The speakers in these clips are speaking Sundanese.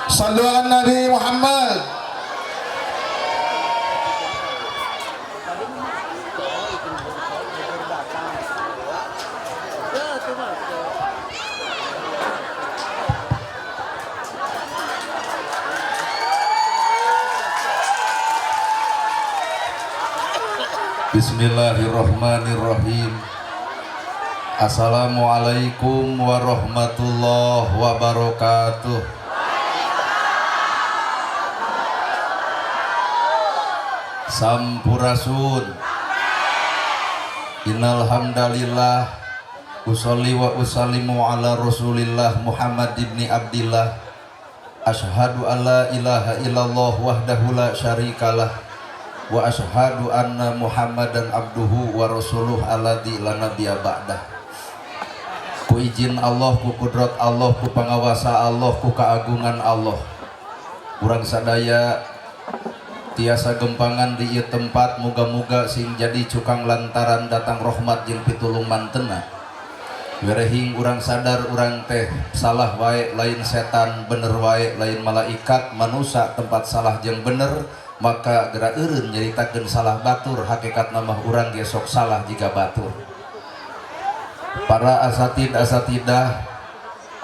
Sallu ala Nabi Muhammad. Bismillahirrahmanirrahim. Assalamualaikum warahmatullahi wabarakatuh. Sampurasun. Innal hamdalillah usolli wa usallimu ala Rasulillah Muhammad ibni Abdillah. Asyhadu alla ilaha illallah wahdahu la syarikalah wa asyhadu anna Muhammadan abduhu wa rasuluh alladzi la nabiyya ba'dah. Ku izin Allah, ku kudrat Allah, ku pangawasa Allah, ku keagungan Allah, urang sadaya tiasa gempangan di ieu tempat, muga-muga sing jadi cukang lantaran datang rahmat jeung pitulung mantena. Werehing urang sadar urang teh salah wae lain setan, bener wae lain malaikat, manusa tempat salah jeung bener, maka geura eureun nyaritakeun salah batur, hakikatna mah urang ge sok salah jiga batur. Para asatid asatidah,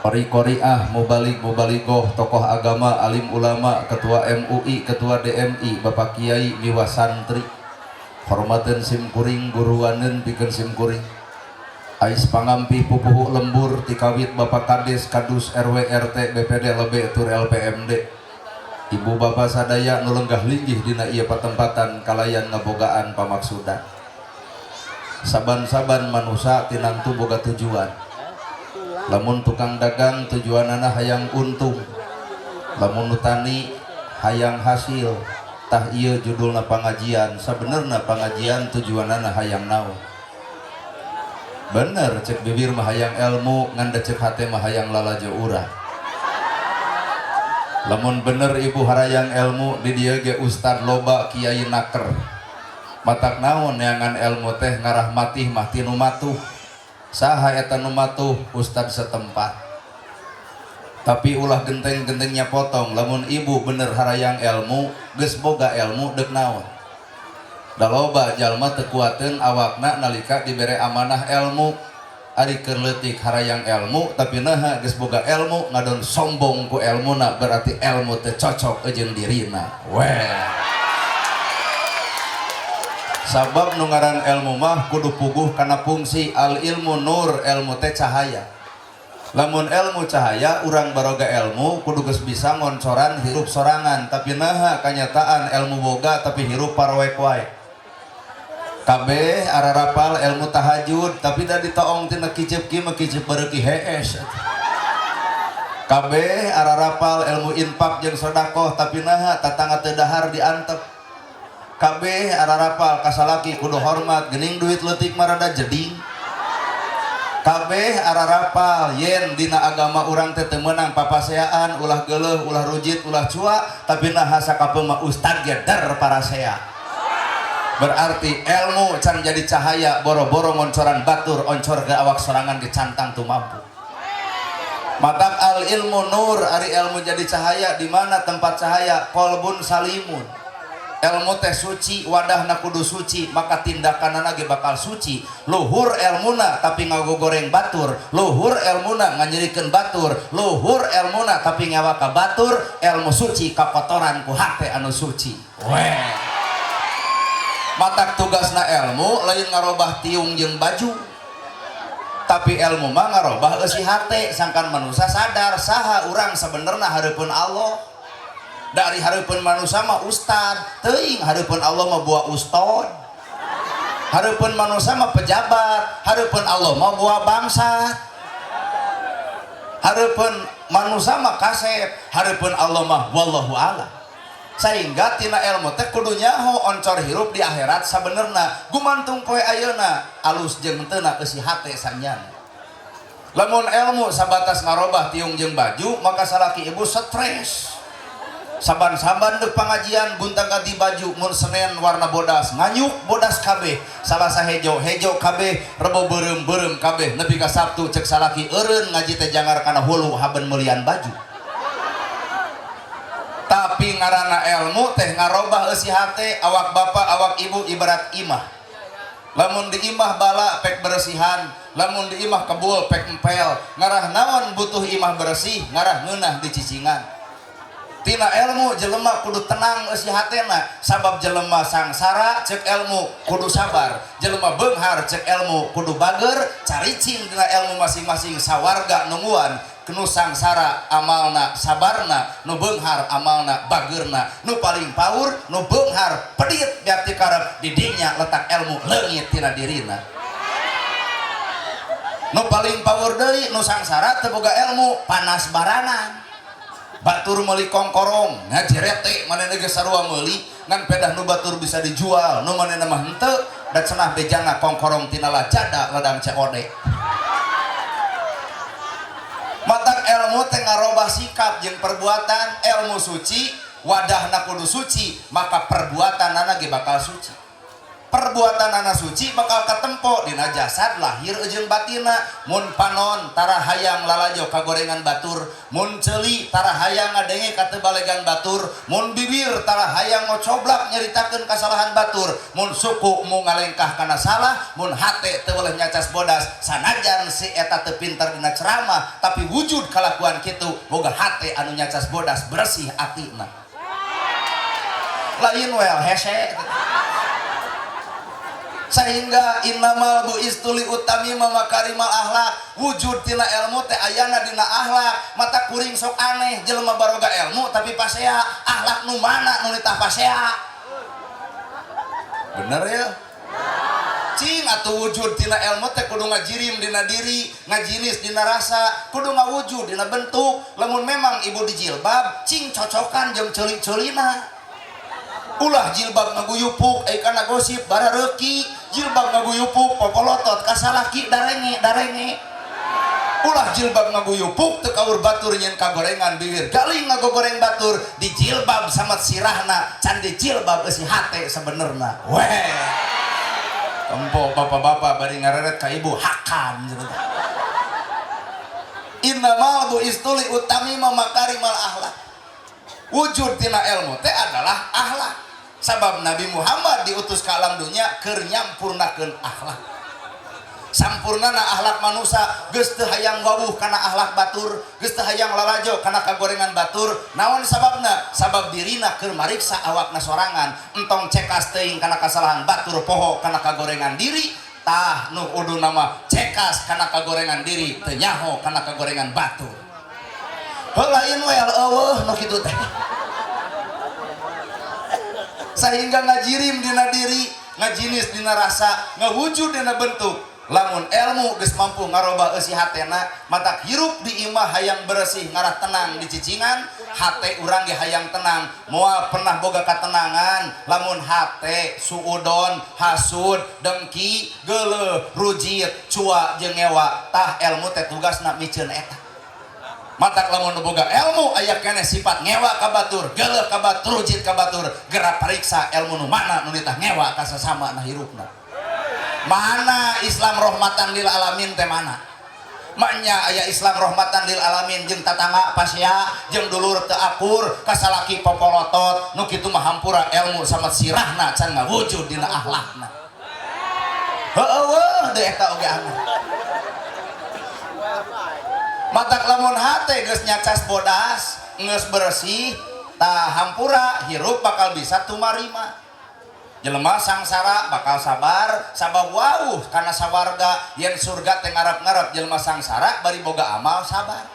qori-qoriah, mubalig mubaligoh, tokoh agama, alim ulama, ketua MUI, ketua DMI, bapak kiai, miwa santri, hormateun sim kuring, guruaneun pikeun sim kuring. Ais pangampih pupuhu lembur tikawit bapak kades, kadus, RW, RT, BPD, LB, tur LPMD. Ibu bapak sadaya nu lenggah linggih dina ieu patempatan kalayan ngabogaan pamaksudan. Saban-saban manusa tinantu boga tujuan. Lamun tukang dagang tujuanana hayang untung, lamun nu tani hayang hasil. Tah ieu judulna pangajian, sabenerna pangajian tujuanana hayang naon? Bener cek bibir mah hayang ilmu, ngan da cek hate mah hayang lalajo urang. Lamun bener ibu harayang ilmu, di dieu ge ustad loba, kiai naker. Matak naon neangan ilmu teh ngarah matih mah tinu matuh. Saha eta nu matuh? Ustad setempat. Tapi ulah genteng-gentengnya potong, lamun ibu bener harayang ilmu, geus boga ilmu deuk naon? Da loba jalma teu kuateun awakna nalika dibere amanah ilmu. Ari keur leutik harayang ilmu, tapi naha geus boga ilmu ngadon sombong ku ilmuna, berarti ilmu teu cocok jeung dirina. Weh. Sabab nu ngaran ilmu mah kudu puguh kana fungsi. Al ilmu nur, ilmu teh cahaya. Lamun ilmu cahaya, urang baroga ilmu kudu geus bisa ngoncoran hirup sorangan, tapi naha kanyataan ilmu boga tapi hirup parowek wae. Kabeh ararapal ilmu tahajud, tapi da ditoong tina kicep ki mah kicep bareuki hees. Kabeh ararapal ilmu infak jeung sedekah, tapi naha tatangga teu dahar diantep. Kabeh ararapal kasalaki kudu hormat, geuning duit leutik mah rada jeding. Kabeh ararapal yen dina agama urang teh teu meunang papaseaan, ulah geuleuh, ulah rujit, ulah cua, tapi naha sakapeung mah ustad ge der parasea. Berarti ilmu can jadi cahaya, boro-boro ngoncoran batur, oncor ke awak sorangan dicantang tuh mampu. Matak al ilmu nur, ari ilmu jadi cahaya, di mana tempat cahaya? Kolbun salimun. Ilmu teh suci, wadahna kudu suci, maka tindakanana ge bakal suci. Luhur ilmuna tapi ngagogoreng batur, luhur ilmuna nganyerikeun batur, luhur ilmuna tapi ngawa ka batur, ilmu suci kakotoran ku hate anu suci. Weh. Matak tugasna ilmu lain ngarobah tiung jeung baju, tapi ilmu mah ngarobah eusi hate, sangkan manusia sadar saha urang sebenarnya hareupeun Allah. Dari hareupeun manusia mah ustad, teuing hareupeun Allah mah buah ustad. Hareupeun manusia mah pejabat, hareupeun Allah mah buah bangsa. Hareupeun manusia mah kasep, hareupeun Allah mah wallahu a'lam. Sehingga tina ilmu teh kudu nyaho oncor hirup di akhirat sabenerna gumantung poe ayeuna alus jeung teu na eusi hate sanyan. Lamun ilmu sabatas ngarobah tiung jeung baju, maka salaki ibu stres. Saban-saban deuk pangajian gonta-ganti baju, mun Senin warna bodas, nganyuk bodas kabeh, Salasa hejo, hejo kabeh, Rebo beureum, beureum kabeh, nepi ka Sabtu cek salaki eureun ngaji teh jangar kana hulu haben meulian baju. Tapi ngaranna ilmu teh ngarobah eusi hate. Awak bapak, awak ibu ibarat imah. Lamun di imah bala pek beresihan, lamun di imah kebul pek empel. Ngarah naon butuh imah bersih? Ngarah ngeunah di cicingan. Tina ilmu jelema kudu tenang eusi hatena, sabab jelema sangsara cek ilmu kudu sabar, jelema beunghar cek ilmu kudu bager. Caricing dina ilmu masing-masing, sawarga nungguan. Nu sangsara amalna sabarna, nu beunghar amalna bagerna. Nu paling paur nu beunghar pedit biar tikarep. Di dinya letak ilmu leungit tina dirina. Nu paling paur deui nu sangsara teu boga ilmu, panas baranan. Batur meuli kongkorong ngajerete, manehna geus sarua meuli, ngan pedah nu batur bisa dijual, nu manehna mah henteu. Da cenah bejana kongkorong tina lajada ladang COD. Matak ilmu teh ngarobah sikap jeung perbuatan. Ilmu suci, wadahna kudu suci, maka perbuatanana ge bakal suci. Perbuatanana suci bakal ketempo dina jasad lahir jeung batina. Mun panon tara hayang lalajo kagorengan batur, mun ceuli tara hayang ngadenge katebalegan batur, mun bibir tara hayang ngocoblak nyeritakeun kasalahan batur, mun suku mu ngalengkah kana salah, mun hate teu boleh nyacas bodas. Sanajan si eta teu pinter dina ceramah, tapi wujud kalakuan kitu boga hate anu nyacas bodas, bersih atina. Lain wel hese. Sehingga innamal bu'istu li utammima makarimal akhlak. Wujud tina ilmu teh ayana dina akhlak. Mata kuring sok aneh jelema baroga ilmu tapi pasea. Akhlak nu mana nu nitah pasea? Bener ya? Cing atuh, wujud tina ilmu teh kudu ngajirim dina diri, ngajinis dina rasa, kudu ngawujud dina bentuk. Lamun memang ibu di jilbab, cing cocokan jeung ceuli-ceulina. Ulah jilbab ngaguyupuk ai kana gosip barareuki, jilbab ngaguyupuk popolotot ka salaki darenge darenge. Ulah jilbab ngaguyupuk teu kaur batur nyen kagorengan, bibir galing ngagogoreng batur. Di jilbab samat sirahna, can di jilbab eusi hate sebenerna. Weh, tempo bapak-bapak bari ngareret ka ibu hakan. Innamal bu'istu li utammima makarimal akhlak. Wujud tina ilmu teh adalah akhlak, sabab Nabi Muhammad diutus ke alam dunia keur nyampurnakeun akhlak. Sampurnana akhlak manusia, geus teu hayang wawuh kana akhlak batur, geus teu hayang lalajo kana kagorengan batur. Naon sababna? Sabab dirina keur mariksa awakna sorangan. Entong cekas teuing kana kasalahan batur, poho kana kagorengan diri. Tah, nu kudu nama cekas kana kagorengan diri, teu nyaho kana kagorengan batur. Heuh, lain wel eueuh nu kitu teh. Sehingga ngajirim dina diri, ngajinis dina rasa, ngawujud dina bentuk. Lamun ilmu geus mampu ngarobah eusi hatena, matak hirup di imah hayang bersih, ngarah tenang di cicingan. Hate urang ge hayang tenang. Moal pernah boga katenangan lamun hate suudon, hasud, dengki, geuleuh, rujit, cua jeung ngewa. Tah, ilmu teh tugasna miceun eta. Matak lamun boga ilmu aya keneh sifat ngewa ka batur, geuleuh ka batur, rujit ka batur, geura pariksa ilmu nu mana nu nitah ngewa ka sasama na hirupna. Mana Islam rahmatan lil alamin teh mana? Maknya aya Islam rahmatan lil alamin jeung tatangga pasea, jeung dulur teu akur, kasalaki popolotot. Nu kitu mah hampura, ilmu sama sirahna can ngawujud dina akhlakna. Heueuh deui eta oge aneh. Matak lamun hate geus nyacas bodas, geus bersih, tah hampura hirup bakal bisa tumarima. Jelema sangsara bakal sabar, sabab wauh kana sawarga. Yen surga teh ngarep-ngarep jelema sangsara bari boga amal sabar.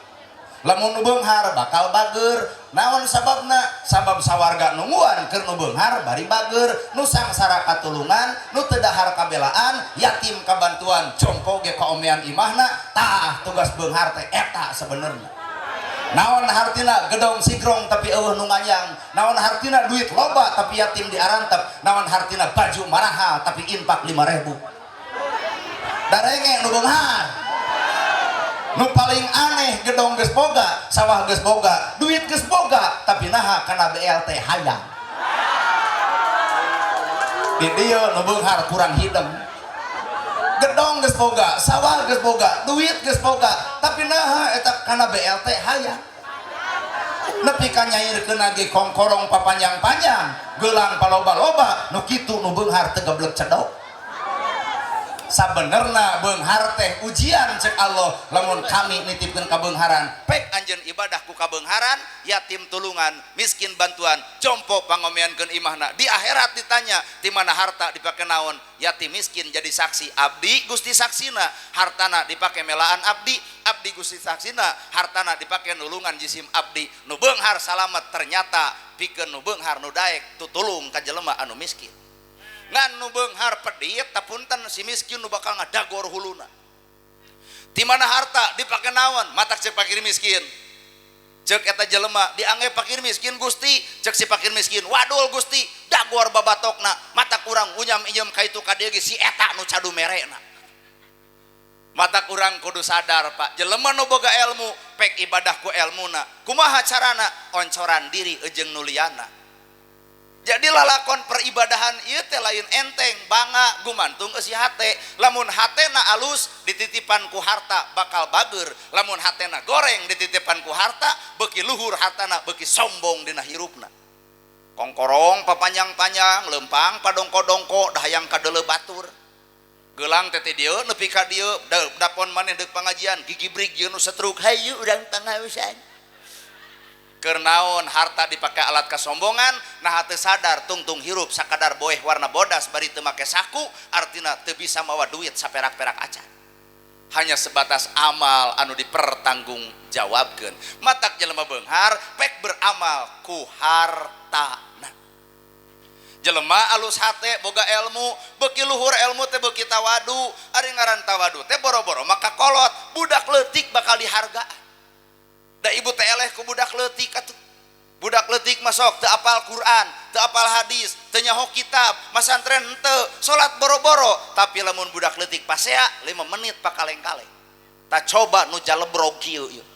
Lamun nu beunghar bakal bager. Naon sababna? Sabab sawarga nungguan keur nu beunghar bari bager. Nu sangsara katulungan, nu teu dahar kabelaan, yatim kabantuan, jompo ge kaomean imahna. Tah, tugas beunghar teh eta sebenarnya. Naon hartina gedong sigrong tapi eueuh nu nganyang? Naon hartina duit loba tapi yatim diarantep? Naon hartina baju marahal tapi infak 5000? Darenge nu beunghar. Nu paling aneh, gedong geus boga, sawah geus boga, duit geus boga, tapi naha kana BLT hayang? Di dieu nu beunghar kurang hideng. Gedong geus boga, sawah geus boga, duit geus boga, tapi naha eta kana BLT hayang? Nepi ka nyairkeun ge kongkorong papanjang-panjang, gelang paloba-loba, nu kitu nu beunghar teu geblek cedok. Sabenerna beunghar teh ujian cek Allah, lamun kami nitipkeun kabeungharan, pek anjeun ibadah ku kabeungharan, yatim tulungan, miskin bantuan, jompo pangomeankeun imahna. Di akhirat ditanya, di mana harta dipake naon? Yatim miskin jadi saksi, abdi Gusti saksina, hartana dipake melaan abdi, abdi Gusti saksina, hartana dipake nulungan jisim abdi. Nu beunghar salamet ternyata pikeun nu beunghar nu daek tutulung ka jelema anu miskin. Ngan nu beunghar pedit tapunten si miskin nu bakal ngadagor huluna. Di mana harta dipake naon? Matak cek pakir miskin. Cek eta jelema diangge pakir miskin Gusti, cek si pakir miskin, wadul Gusti, dagor babatokna, mata kurang unyam inyem ka itu ka dieu ge si eta nu cadu merena. Mata kurang kudu sadar Pak, jelema nu boga ilmu pek ibadah ku elmuna. Kumaha carana? Oncoran diri jeung nu liana. Jadi lalakon peribadahan ieu teh lain enteng, bangga gumantung eusi hate. Lamun hatena alus dititipan ku harta bakal bager, lamun hatena goreng dititipan ku harta beuki luhur hartana beuki sombong dina hirupna. Kongkorong papanjang-panjang, lempang padongko-dongko dah hayang kadeuleu batur. Gelang teh dieu nepi ka dieu, dapon maneh deuk pangajian gigi brig jeung nu setruk, hayu urang pangausan. Keur naon harta dipake alat kasombongan, nah teu sadar tungtung hirup sakadar boeh warna bodas bari teu make saku, artina teu bisa mawa duit saperak-perak acan. Hanya sebatas amal anu dipertanggungjawabkeun. Matak jelema beunghar pek beramal ku hartana. Jelema alus hate boga ilmu, beuki luhur ilmu teh beuki tawadu, ari ngaran tawadu teh boro-boro maka kolot, budak leutik bakal dihargaan. Da ibu teh eleh ku budak leutik atuh. Budak leutik masuk teu apal Quran, teu apal hadis, teu nyaho kitab, masantren henteu, salat boro-boro, tapi lamun budak leutik pasea 5 menit pakaleng-kaleng. Ta coba nu jalebrog kieu ieu.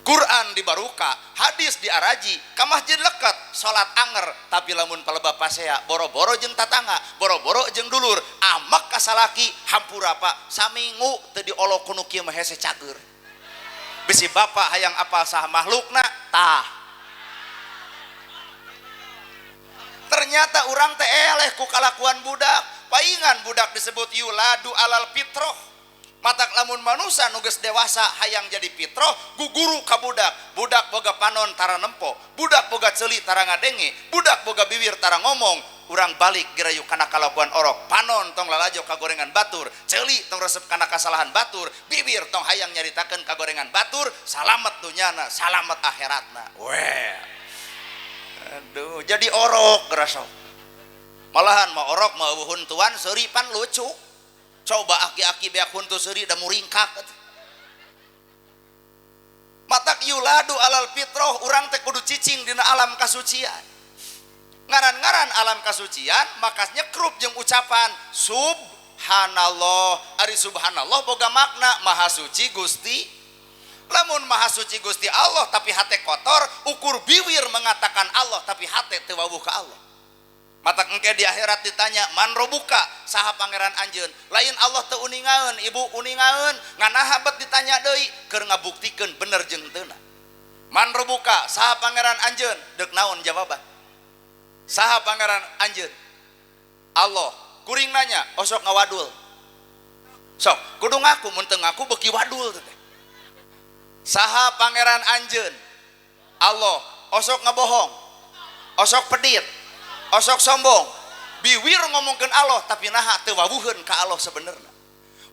Quran dibaruka, hadis diaraji, ka masjid leket, salat anger, tapi lamun palebah pasea boro-boro jeung tatangga, boro-boro jeung dulur, amak ka salaki hampura Pak, saminggu teu diolok ku nu kieu mah hese cager. Bisi bapak hayang apal sah makhlukna tah. Ternyata urang teh eleh ku kalakuan budak, paingan budak disebut yuladu alal fitroh. Matak lamun manusa nu geus dewasa hayang jadi fitroh, guguru ka budak. Budak boga panon tara nempo, budak boga ceuli tara ngadenge, budak boga bibir tara ngomong. Urang balik gerayu kana kalakuan orok, panon tong lalajo kagorengan batur, ceuli tong resep kana kasalahan batur, bibir tong hayang nyaritakeun kagorengan batur, salamet dunyana, salamet akhiratna. Weh. Aduh, jadi orok gerasok. Malahan mah orok mah eueuh huntuan seuri pan lucu. Coba aki-aki beak huntu seuri da muringkak. Matak yuladu alal fitroh, urang teh kudu cicing dina alam kasucian. Ngaran-ngaran alam kasucian maka nyekrup jeung ucapan subhanallah. Ari subhanallah boga makna maha suci Gusti. Lamun maha suci Gusti Allah tapi hate kotor, ukur biwir mengatakan Allah tapi hate teu wawuh ka Allah. Matak engke di akhirat ditanya man robuka, saha pangeran anjeun? Lain Allah teu uningaeun, ibu uningaeun, nganaha bet ditanya deui keur ngabuktikeun bener jeung teuna. Man robuka, saha pangeran anjeun? Deuk naon jawaban? Saha pangeran anjeun? Allah. Kuring nanya, osok ngawadul. Sok, kudu ngaku mun teu ngaku beuki wadul teh. Saha pangeran anjeun? Allah. Osok ngabohong. Osok pedit. Osok sombong. Biwir ngomongkeun Allah tapi naha teu wawuheun ka Allah sebenarna.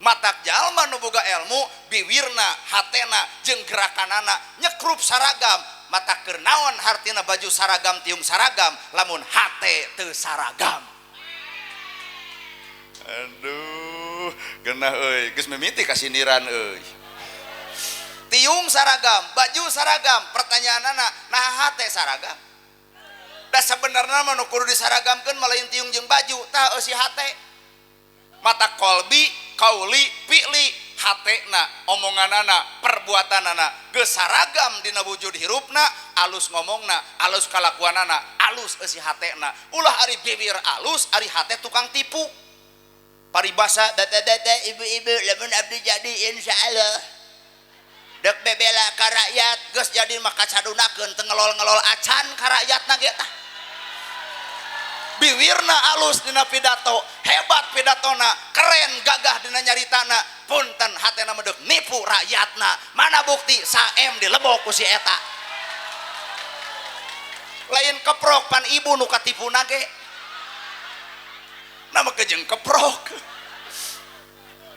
Matak jalma nu boga ilmu, biwirna, hatena jeung gerakanana nyekrup saragam. Mata keur naon hartina baju saragam tiung saragam lamun hate teu saragam. Aduh, genah euy, geus mimiti kasindiran euy. Tiung saragam, baju saragam, pertanyaanana naha hate saragam? Da sabenerna mah nu kudu disaragamkeun mah lain tiung jeung baju, tah eusi hate. Mata kolbi, kauli, fi'li, hatena, omonganana, perbuatanana geus saragam dina wujud hirupna, alus ngomongna, alus kalakuanana, alus eusi hatena. Ulah ari bibir alus, ari hate tukang tipu. Paribasa bapak-bapak, ibu-ibu, lamun abdi jadi insyaallah. Dek bebela ka rakyat geus jadi mah kacadunakeun teu ngelol-ngelol acan ka rakyatna ge tah. Biwirna alus dina pidato, hebat pidatona, keren gagah dina nyaritana, punten hatena mah deuk nipu rakyatna. Mana bukti saem dilebok ku si eta. Lain keprok pan ibu nu katipuna ge. Nama kejeng keprok.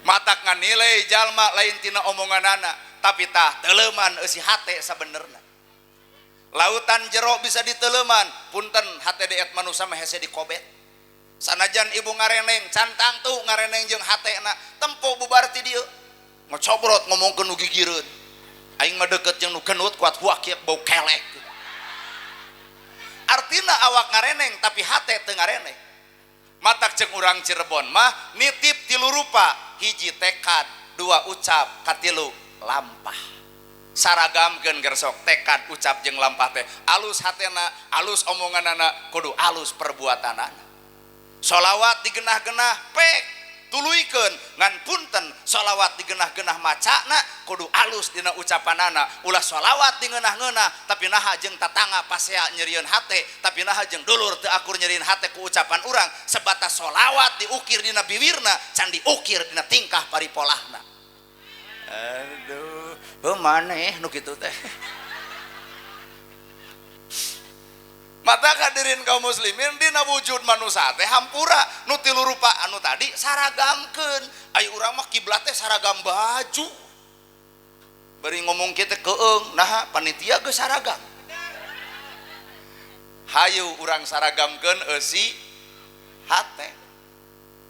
Matak nganilai jalma lain tina omonganana, tapi tah teleuman eusi hate sabenerna. Lautan jero bisa diteleman, punten hate deet manusia mah hese dikobet. Sanajan ibu ngareneng, cantang tuh ngareneng jeung hatena, tempo bubar ti dieu. Ngocobrot ngomongkeun nu gigireun. Aing mah deukeut jeung nu genut kuat huak bau kelek. Artina awak ngareneng tapi hate teu ngareneng. Matak jeung urang Cirebon mah nitip tilu rupa, hiji tekad, dua ucap, katilu lampah. Saragamkeun gersok tekad ucap jeung lampah teh alus hatena, alus omonganana, kudu alus perbuatanana. Sholawat digenah-genah pek tuluykeun, ngan punten sholawat digenah-genah macana kudu alus dina ucapanana. Ulah sholawat digenah-genah tapi naha jeung tatangga pasea nyerieun hate, tapi naha jeung dulur teu akur nyerieun hate ku ucapan urang. Sebatas sholawat diukir dina biwirna can diukir dina tingkah paripolahna. Aduh, heuh maneh nu kitu teh. Mata hadirin kaum muslimin dina wujud manusia teh hampura nu tilu rupa anu tadi saragamkeun. Ai urang mah kiblat teh saragam baju. Bari ngomong kieu teh keung, naha panitia geus saragam. Hayu urang saragamkeun eusi hate.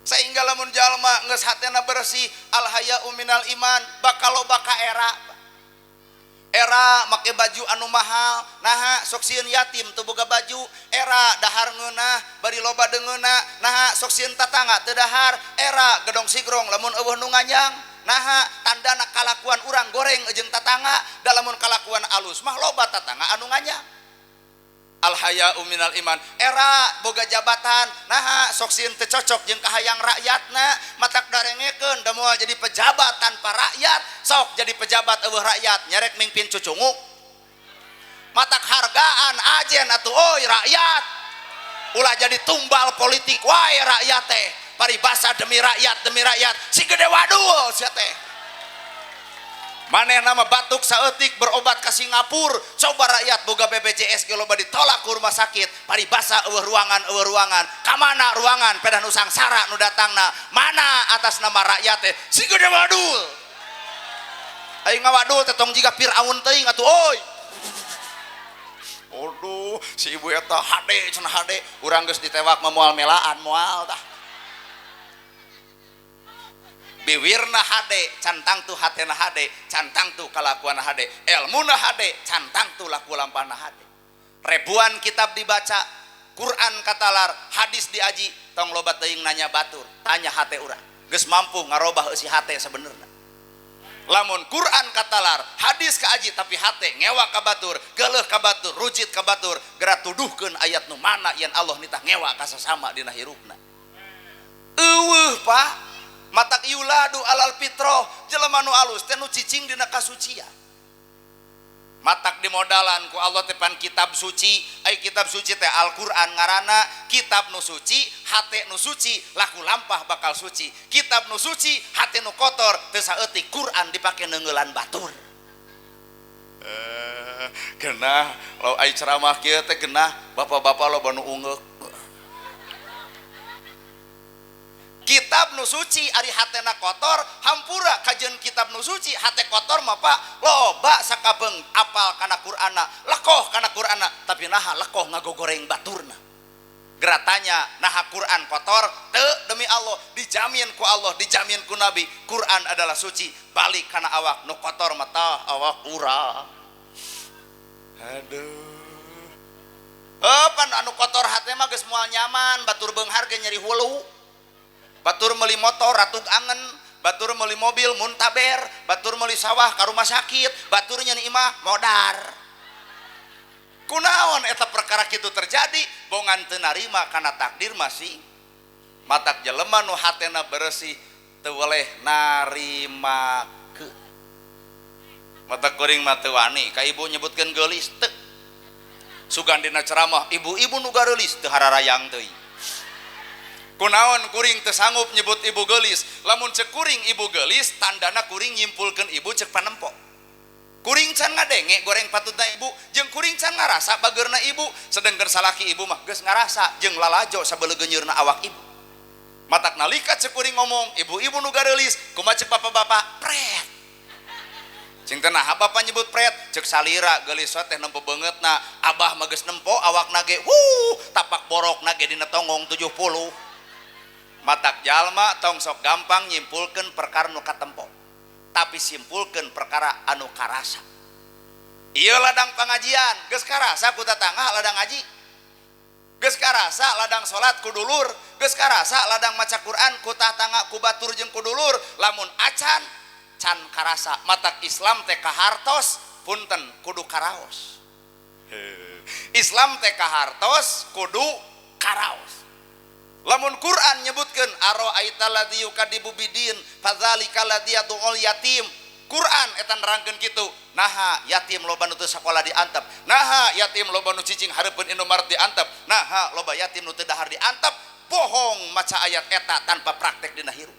Sehingga lamun jalma geus hatena bersih, al haya'u minal iman, bakal loba ka era. Era make baju anu mahal, naha sok sieun yatim teu boga baju. Era dahar ngeunah bari loba deungeuna, naha sok sieun tatangga teu dahar. Era gedong sigrong lamun eueuh nu nganyang, naha tandana kalakuan urang goreng jeung tatangga. Da lamun kalakuan alus mah loba tatangga anu nganyang. Al haya'u minal iman. Era boga jabatan, naha sok sieun teu cocok jeung kahayang rakyatna, matak darengekeun da moal jadi pejabat tanpa rakyat. Sok jadi pejabat eueuh rakyat nyerek mingpin cucunguk. Matak hargaan ajen atuh oi rakyat. Ulah jadi tumbal politik wae rakyat teh. Paribasa demi rakyat si gede wadul sia teh. Maneh nama batuk saeutik berobat ke Singapura, coba rakyat boga BPJS ge loba ditolak ke rumah sakit, paribasa eueuh ruangan, ka mana ruangan pedah nu sangsara nu datangna, mana atas nama rakyat teh si gede wadul. Aing ngawadul teh tong jiga Firaun teuing atuh oi. Aduh, si ibu eta hade cenah hade, urang geus ditewak mah moal melaan moal tah. Biwirna hade, cantang tu hatena hade, cantang tu kalakuan hade, elmuna hade, cantang tu laku lampahna hade. Ribuan kitab dibaca, Quran katalar, hadis diaji, tong loba teuing nanya batur, tanya hate urang. Geus mampu ngarobah eusi hate sabenerna. Lamun Quran katalar, hadis kaaji tapi hate ngewa ka batur, geuleuh ka batur, rujit ka batur, geura tuduhkeun ayat nu mana yen Allah nitah ngewa ka sasama dina hirupna. Eueuh Pak. Matak yuladu alal fitroh, jelema nu alus teh nu cicing dina kasucian. Matak dimodalan ku Allah teh pan kitab suci, ai kitab suci teh Al-Qur'an ngaranna, kitab nu suci, hate nu suci, laku lampah bakal suci. Kitab nu suci, hate nu kotor, teu saeutik Qur'an dipake neungeulan batur. Genah, law ai ceramah kieu teh genah, bapak-bapak loba nu ungeuk. Kitab nu suci ari hatena kotor, hampura kajeun kitab nu suci hate kotor mah Pak, loba sakabeung apal kana Qur'ana, lekoh kana Qur'ana, tapi naha lekoh ngagogoreng baturna. Geratanya naha Qur'an kotor teu, demi Allah dijamin ku Allah, dijamin ku Nabi, Qur'an adalah suci, balik kana awak nu kotor mah tah awak urang. Aduh. Pan anu kotor hate mah geus moal nyaman, batur beunghar ge nyeri hulu. Batur meuli motor ratug angen, batur meuli mobil muntaber, batur meuli sawah ka rumah sakit, batur nyeun imah modar. Kunaon eta perkara kitu terjadi? Bongan teu narima kana takdir masih. Matak jelema nu hatena beresih teu weleh narimakeun. Mata kuring mah teu wani ka ibu nyebutkeun geulis teu. Sugan dina ceramah ibu-ibu nu gareulis teu hararayang teuing. Kunaon kuring teu sanggup nyebut ibu geulis, lamun cek kuring ibu geulis tandana kuring nyimpulkeun ibu cek panempo. Kuring can ngadenge goreng patutna ibu, jeung kuring can ngarasa bageurna ibu, sedengkeun salaki ibu mah geus ngarasa jeung lalajo sabeleugeunyeurna awak ibu. Matak nalika cek kuring ngomong ibu-ibu nu gareulis, kumaha cek bapak-bapak pret. Cing teh naha bapak nyebut pret, cek salira geulis teh nempo beungeutna, abah mah geus nempo awakna ge wuh tapak borokna ge dina tonggong 70. Matak jalma tong sok gampang nyimpulkeun perkara nu katempo, tapi simpulkeun perkara anu karasa. Ieu ladang pangajian geus karasa ku tatangga ladang ngaji, geus karasa ladang salat ku dulur, geus karasa ladang maca Quran ku tatangga ku batur jeung ku dulur. Lamun acan can karasa. Matak Islam teh kahartos punten kudu karaos. Islam teh kahartos kudu karaos. Lamun Quran nyebutkeun aro'aita ladzi yukadibu bidin fadzalika ladzi yad'ul yatim. Quran eta nerangkeun kitu. Naha yatim loba nu teu sakola diantep, naha yatim loba nu cicing hareupeun Indomaret diantep, naha loba yatim nu teu dahar diantep. Bohong maca ayat eta tanpa praktek dina hirup.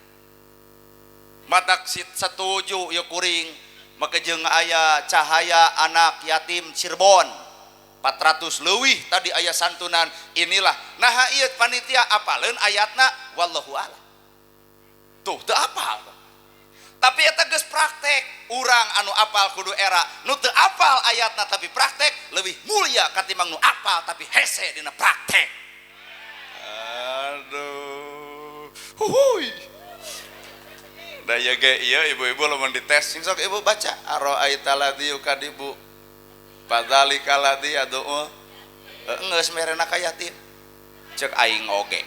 Matak setuju ya kuring maka jeung aya cahaya anak yatim Cirebon 400 leuwih tadi aya santunan. Inilah naha ieu panitia apaleun ayatna wallahu a'lam. Tuh teu apal. Tapi eta geus praktek. Urang anu apal kudu era, nu teu apal ayatna tapi praktek leuwih mulia katimbang nu apal tapi hese dina praktek. Aduh. Huhuy. Daya ge ieu ibu-ibu lamun dites sing sok ibu baca aro'aita ladzi yukadibu fadzalika ladzi yad'u geus merena ka yatim. Cek aing oge.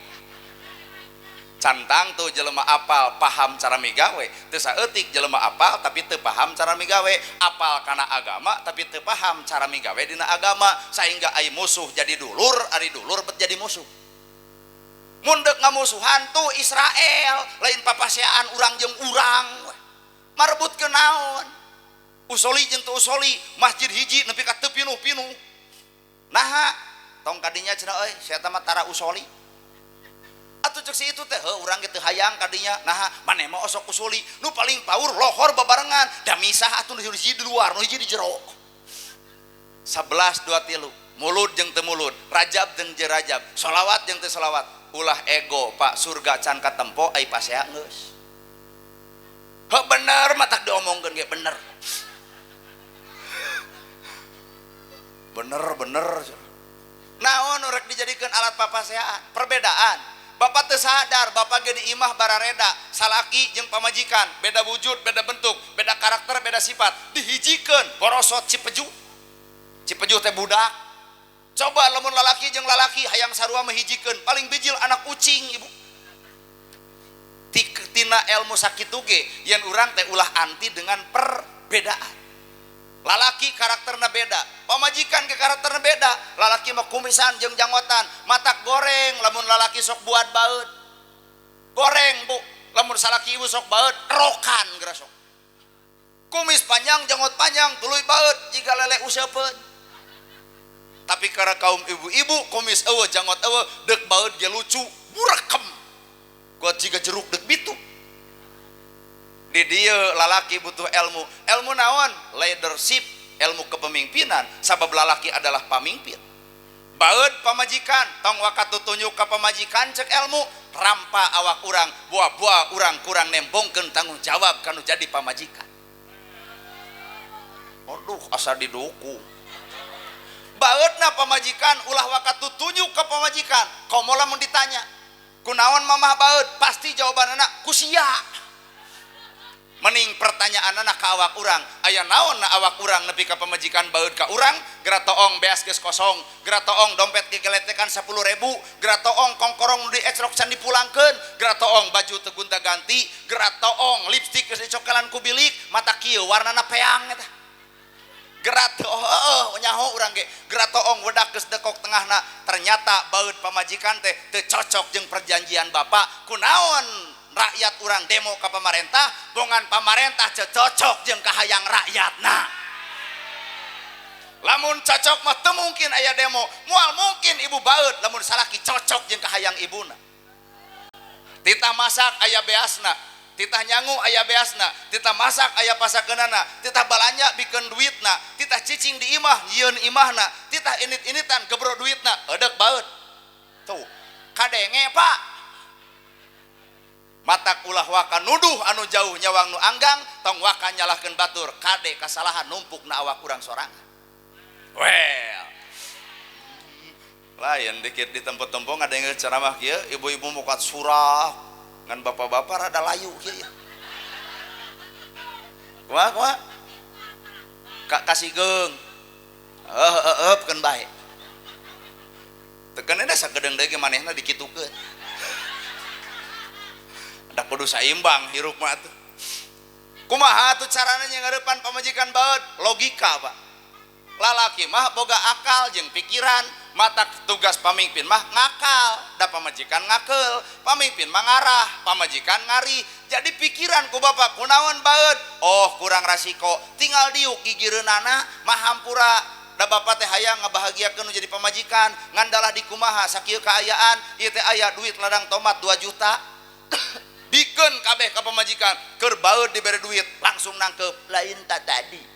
Cantang tuh jelema apal paham cara migawe, teu saeutik jelema apal tapi teu paham cara migawe, apal kana agama tapi teu paham cara migawe dina agama, sehingga ai musuh jadi dulur, ari dulur bet jadi musuh. Mun deuk ngamusuhan tuh Israel, lain papaseaan urang jeung urang. Marebut ke naon? Usoli jeung teu usoli, masjid hiji nepi ka teu pinuh-pinuh. Naha tong kadinya cenah euy, sia mah tara usoli. Atuh cek si itu teh heuh urang ge teu hayang kadinya. Naha maneh mah osok usoli, nu paling paur lohor babarengan, da misah atuh nu hiji di luar, nu hiji di jero. 11 2 3, mulud jeung teu mulud, rajab jeung jeung rajab, sholawat jeung teu sholawat. Ulah ego pak, surga can katempo ai pasea geus. Heuh bener matak diomongkeun ge bener. Bener bener. Naon rek dijadikeun alat papaseaan? Perbedaan. Bapak teu sadar, bapak ge di imah barareda, salaki jeung pamajikan, beda wujud, beda bentuk, beda karakter, beda sifat, dihijikeun borosot cipeju. Cipeju teh budak. Coba lamun lalaki jeung lalaki hayang sarua mehijikeun, paling bijil anak kucing ibu. Tina ilmu sakitu ge yen urang teh ulah anti dengan perbedaan. Lalaki karakterna beda, pamajikan ge karakterna beda. Lalaki mah kumisan jeung janggotan, matak goreng lamun lalaki sok buat baeud. Goreng bu, lamun salaki ibu sok baeud, rokan geura sok. Kumis panjang, janggot panjang, tuluy baeud jiga lele useupeun. Tapi karena kaum ibu-ibu kumis eueuh janggot eueuh deuk baeud ge lucu, burakem. Kuat jiga jeruk deuk bitu. Di dieu lalaki butuh ilmu. Ilmu naon? Leadership, ilmu kepemimpinan. Sabab lalaki adalah pamimpin. Baeud pamajikan, tong wakatu tunjuk ka pamajikan cek ilmu, rampa awak urang, buah-buah urang kurang nembongkeun tanggung jawab kanu jadi pamajikan. Aduh, asa didukung. Baeudna pamajikan ulah wakatu tunjuk ka pamajikan. Komo lamun ditanya, kunaon mamah baeud? Pasti jawabanana ku sia. Mending pertanyaan anak ka awak urang, aya naon na awak urang nepi ka pamajikan baeud ka urang, geura toong beas geus kosong, geura toong dompet gegeletekan 10.000, geura toong kongkorong nu diecrok can dipulangkeun, geura toong baju teu gonta-ganti, geura toong lipstik geus dicokelan ku bilik, mata kieu warnana peang eta. Geura heueuh nyaho urang ge, geura toong wedak geus dekok tengahna, ternyata baeud pamajikan teh teu cocok jeung perjanjian bapak, kunaon Rakyat urang demo ka pamarentah, bongan pamarentah cocok jeung kahayang rakyatna. Lamun cocok mah teu mungkin aya demo, moal mungkin ibu baeud lamun salaki cocok jeung kahayang ibuna. Titah masak aya beasna, titah nyangu aya beasna, titah masak aya pasakeunana, titah balanja bikeun duitna, titah cicing di imah nyieun imahna, titah init-initan gebro duitna, eudek baeud. Tuh, kadenge Pak. Matak ulah waka nuduh anu jauh nyawang nu anggang, tong waka nyalahkeun batur, kade kasalahan numpuk na awak urang sorangan. Well, lain dikit di tempat-tempat ada yang ceramah kieu, ibu-ibu mukat surah, ngan bapak-bapak rada layu kieu ya. Kumaha kumaha? Kasih geung. Heuh keun bae. Teu keun sakedeung deui ge manehna dikitukeun. Da kudu saimbang hirup mah atuh. Kumaha atuh carana ngarepan pamajikan baeud? Logika, Pak. Lalaki mah boga akal jeung pikiran, mata tugas pamimpin mah ngakal, da pamajikan ngakeul, pamimpin mah ngarah, pamajikan ngari. Jadi pikiran ku bapak kunaon baeud? Oh, kurang rasiko, tinggal diuk gigireunana mah hampura. Da bapak teh hayang ngabahagiakeun nu jadi pamajikan, ngandalah di kumaha sakieu kaayaan, ieu teh aya duit ladang tomat 2 juta. Bikeun kabeh ka pamajikan, keur baeud dibere duit, langsung nangkep, lain tak tadi.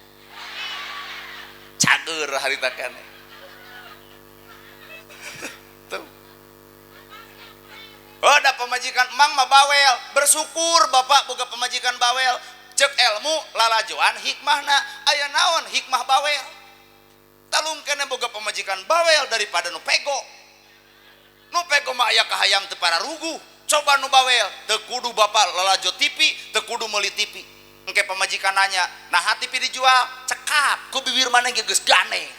Cager harita keneh. Tuh. Oh, da pamajikan emang mah bawel, bersyukur bapak boga pamajikan bawel. Cek ilmu lalajoan hikmahna, aya naon hikmah bawel. Talung keneh boga pamajikan bawel daripada nu pego. Nu pego mah aya kahayang teu pararuguh. Coba nu bawel, teu kudu bapak lalajo TV, teu kudu meuli TV. Engke pamajikan nanya, nah TV dijual, cekap, ku bibir maneh ge geus ganeng.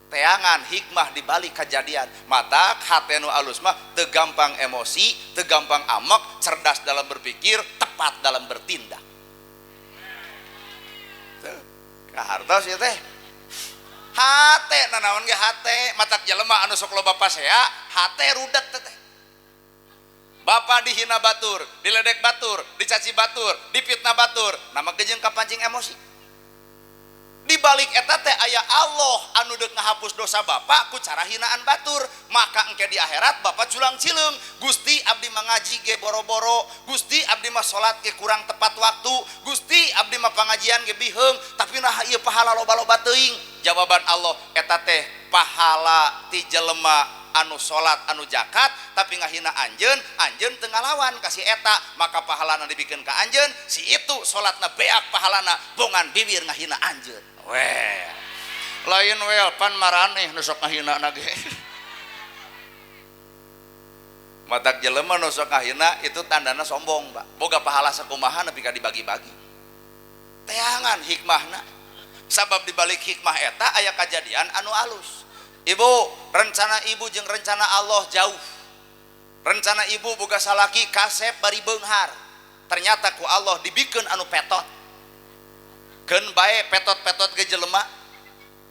Teangan hikmah di balik kejadian. Matak hate nu alus mah teu gampang emosi, teu gampang amok, cerdas dalam berpikir, tepat dalam bertindak. Tuh, kahartos ieu teh. Hate nanaon ge hate, matak jelema anu sok loba pasea, hate rudet teh. Bapak dihina batur, diledek batur, dicaci batur, dipitnah batur, nama gejeng kapancing emosi. Di balik eta teh aya Allah anu deuk ngahapus dosa bapak ku cara hinaan batur, maka engke di akhirat bapak culang cileung, Gusti abdi mah ngaji ge boro-boro, Gusti abdi mah salat ge kurang tepat waktu, Gusti abdi mah pangajian ge biheung, tapi nah ieu pahala loba-loba teuing. Jawaban Allah eta teh pahala ti jelema anu salat anu zakat tapi ngahina anjeun, anjeun teu ngalawan ka si eta, maka pahalana dibikeun ka anjeun, si itu salatna beak pahalana bongan bibir ngahina anjeun. Weh. Lain wel pan maraneh nu sok ngahina na ge. Matak jelema nu sok ngahina itu tandana sombong, Pak. Boga pahala sakumaha nepi ka dibagi-bagi. Teangan hikmahna. Sabab dibalik hikmah eta aya kajadian anu alus. Ibu, rencana ibu jeung rencana Allah jauh. Rencana ibu boga salaki kasep bari beunghar. Ternyata ku Allah dibikeun anu petot. Keun bae petot-petot ge jelema.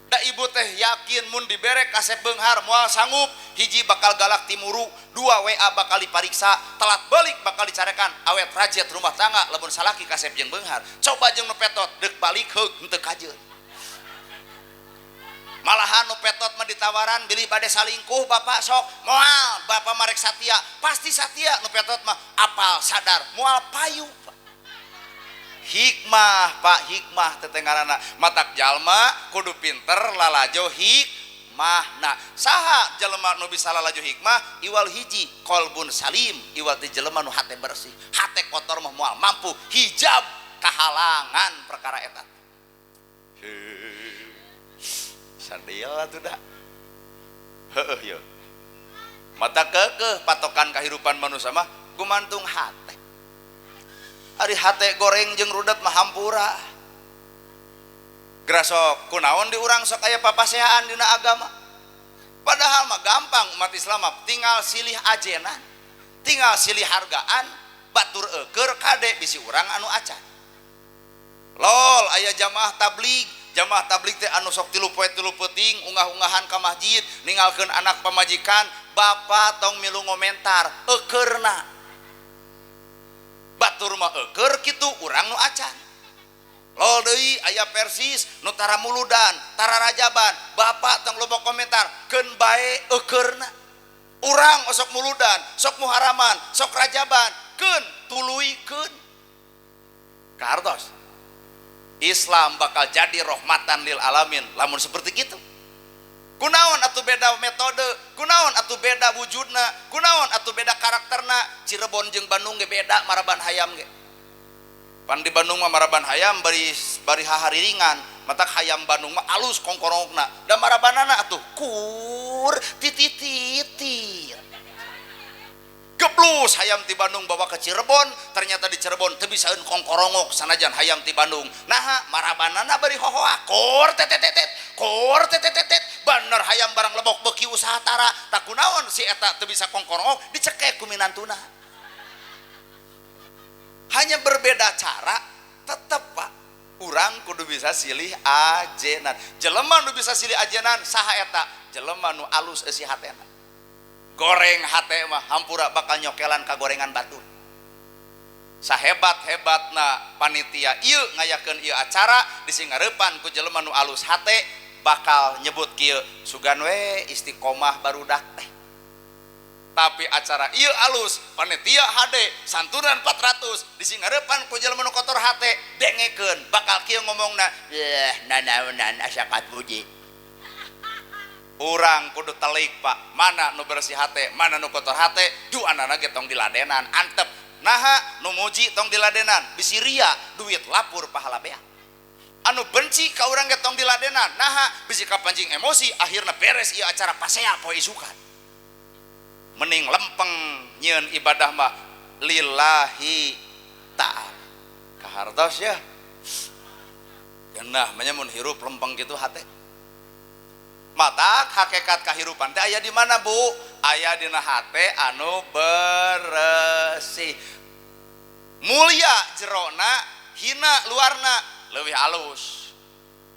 Da ibu teh yakin mun dibere kasep beunghar moal sanggup, hiji bakal galak timuru, dua WA bakal dipariksa, telat balik bakal dicarekan, awet rajet rumah tangga lamun salaki kasep jeung beunghar. Coba jeung nu petot deuk balik heug henteu kajeun. Malahan nu petot mah ditawaran bilih bade salingkuh bapak sok moal, bapak marek satia, pasti satia. Nu petot mah apal sadar moal payu. Hikmah Pak, hikmah tetengarana. Matak jalma kudu pinter lalajo hikmahna. Saha jelema nu bisa lalajo hikmah? Iwal hiji kolbun salim, iwal ti jelema nu hate bersih. Hate kotor mah moal mampu hijab kahalangan perkara eta. Sadil atuh da. Heueuh yeuh. Mata keukeuh patokan kahirupan manusia mah gumantung hate. Ari hate goreng jeung rudet mah hampura. Grasok kunaon di urang sok aya papaseaan dina agama. Padahal mah gampang umat Islam mah tinggal silih ajenan, tinggal silih hargaan, batur eueur kade bisi urang anu acan. Lol aya jamaah tabligh. Jamaah tabligh teh anu sok 3 poe 3 peuting ungah-ungahan ka masjid ninggalkeun anak pamajikan, bapak tong milu ngomentar eukeurna. Batur mah eueur kitu urang nu acan. Lol deui aya Persis nu tara muludan, tara rajaban, bapak tong loba komentar, keun bae eukeurna. Urang osok muludan, sok muharaman, sok rajaban, keun tuluykeun. Kartos. Islam bakal jadi rahmatan lil alamin lamun seperti gitu. Kunaon atuh beda metode, kunaon atuh beda wujudna, kunaon atuh beda karakterna. Cirebon jeung Bandung ge beda maraban hayam ge. Pan di Bandung mah maraban hayam bari hahariringan, matak hayam Bandung mah alus kongkorongna. Da marabanana atuh kur titititir. Geblus hayam ti Bandung bawa ke Cirebon, ternyata di Cirebon teu bisaeun kongkorongok sanajan hayam ti Bandung. Naha marabanana bari hohoa kur tetetetet, kur tetetetet. Bener hayam barang lebok beuki usaha tara, tak kunaon si eta teu bisa kongkorongok dicekek ku minantuna. Hanya berbeda cara, tetep Pak. Urang kudu bisa silih ajenan. Jelema nu bisa silih ajenan saha eta? Jelema nu alus eusi hatena. Goreng hate mah hampura bakal nyokelan ka gorengan batur. Sahebat-hebatna panitia ieu ngayakeun ieu acara disingareupan ku jelema nu alus hate bakal nyebut kieu sugan we istiqomah barudak teh. Tapi acara ieu alus panitia hade santunan 400 disingareupan ku jelema nu kotor hate dengekeun bakal kieu ngomongna yeh nanaonan asa kapuji. Urang kudu telik Pak, mana nu bersih hate, mana nu kotor hate, duanana ge tong diladenan, antep. Naha nu muji tong diladenan, bisi ria duit lapur pahala beak. Anu benci ka urang ge tong diladenan, naha bisi kapancing emosi akhirna beres ieu acara pasea poe isukan. Mending lempeng nyieun ibadah mah lillahi ta'ala. Kahartos ya. Genah mah mun hirup lempeng kitu hate. Mata hakikat kahirupan teh aya di mana Bu? Aya dina hate anu beresih. Mulia jerona, hina luarna leuwih alus.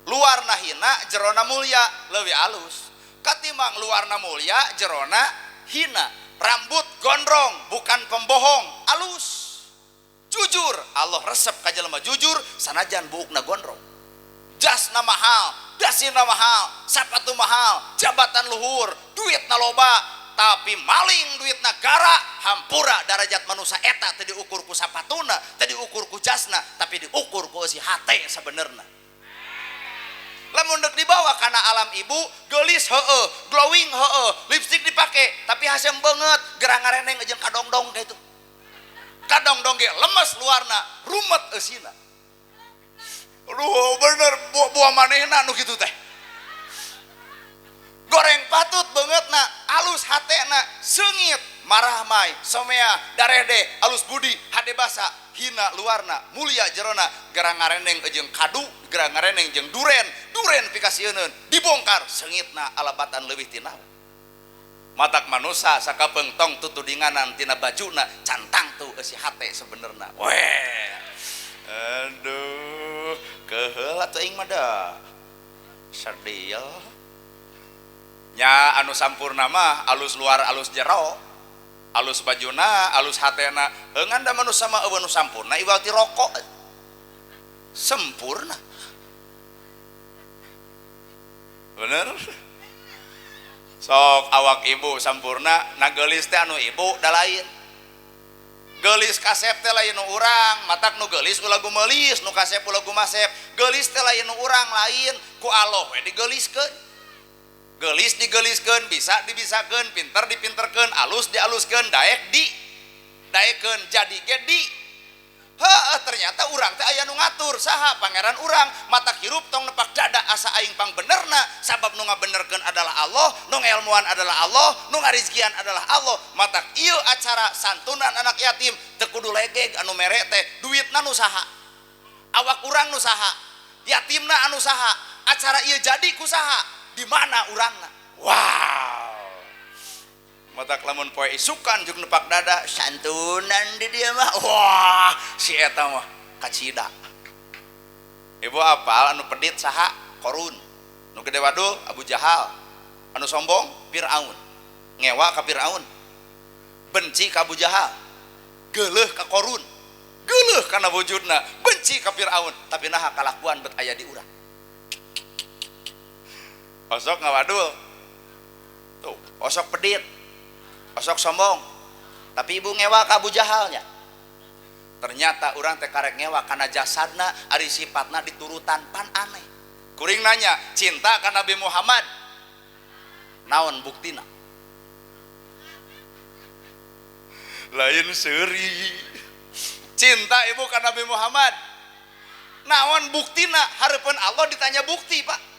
Luarna hina, jerona mulia leuwih alus. Katimang luarna mulia, jerona hina. Rambut gondrong, bukan pembohong, alus. Jujur, Allah resep ka jelema jujur sanajan buukna gondrong. Jasna mahal, dasina mahal, sapatu mahal, jabatan luhur, duitna loba, tapi maling duit negara, hampura darajat manusia eta teu diukur ku sapatuna, teu diukur ku jasna, tapi diukur ku eusi hate sabenerna. Lamun deuk dibawa kana alam ibu, geulis heueuh, glowing heueuh, lipstik dipake, tapi hasem beungeut, gerang ngareneng jeung kadongdong kitu. Kadongdong ge lemes luarna, rumet eusina. Aduh bener buah manehna nu kitu teh. Goreng patut beungeutna, alus hatena, seungit, marah mai, somea, darede, alus budi, hade basa, hina luarna, mulia jerona, gerang ngareneng jeung kadu, gerang ngareneng jeung duren, duren pikasieuneun, dibongkar seungitna alabatan leuwih tina. Matak manusa sakapeung tong tutudinganan tina bajuna, cantang tuh eusi hate sebenerna. Weh. Aduh, keheul atuh aing mah da. Sedih. Nya anu sampurna mah alus luar alus jero, alus bajuna, alus hatena. Ngan da manusa mah eueuh nu sampurna iwal ti rokok. Sempurna. Bener? Sok awak ibu sampurna, na geulis teh anu ibu da lain. Geulis kasep teh lain nu urang, matak nu geulis ulah gumelis, nu kasep ulah gumasep. Geulis teh lain nu urang lain, ku Allah we digeuliskeun. Geulis digeliskeun, bisa dibisakeun, pinter dipinterkeun, alus dialuskeun, daek di daekeun, jadi ge di. Heuh, ternyata urang teh aya nu ngatur, saha pangeran urang, matak hirup tong nepak dada asa aing pangbenerna, sabab nu ngabenerkeun adalah Allah, nu ngelmuan adalah Allah, nu ngarizkian adalah Allah. Matak ieu acara santunan anak yatim teu kudu legeg anu mere teh, duitna nu saha? Awak urang nu saha? Yatimna anu saha? Acara ieu jadi ku saha? Di mana urangna? Wow. Matak lamun poe isukan jeung nepak dada santunan di dia mah. Wah, si eta mah kacida. Ibu apal anu pedit saha? Korun. Nu gede wadul Abu Jahal. Anu sombong Firaun. Ngewa ka Firaun. Benci ka Abu Jahal. Geuleuh ka Korun. Geuleuh kana wujudna, benci ka Firaun, tapi naha kalakuan bet aya di urang. Osok ngawadul. Tuh, osok pedit. Osok sombong. Tapi ibu ngewa ka Abu Jahalnya. Ternyata urang teh karek ngewa kana jasadna, ari sifatna diturutan pan aneh. Kuring nanya, cinta ka Nabi Muhammad? Naon buktina? Lain seuri. Cinta ibu ka Nabi Muhammad? Naon buktina? Hareupeun Allah ditanya bukti, Pak.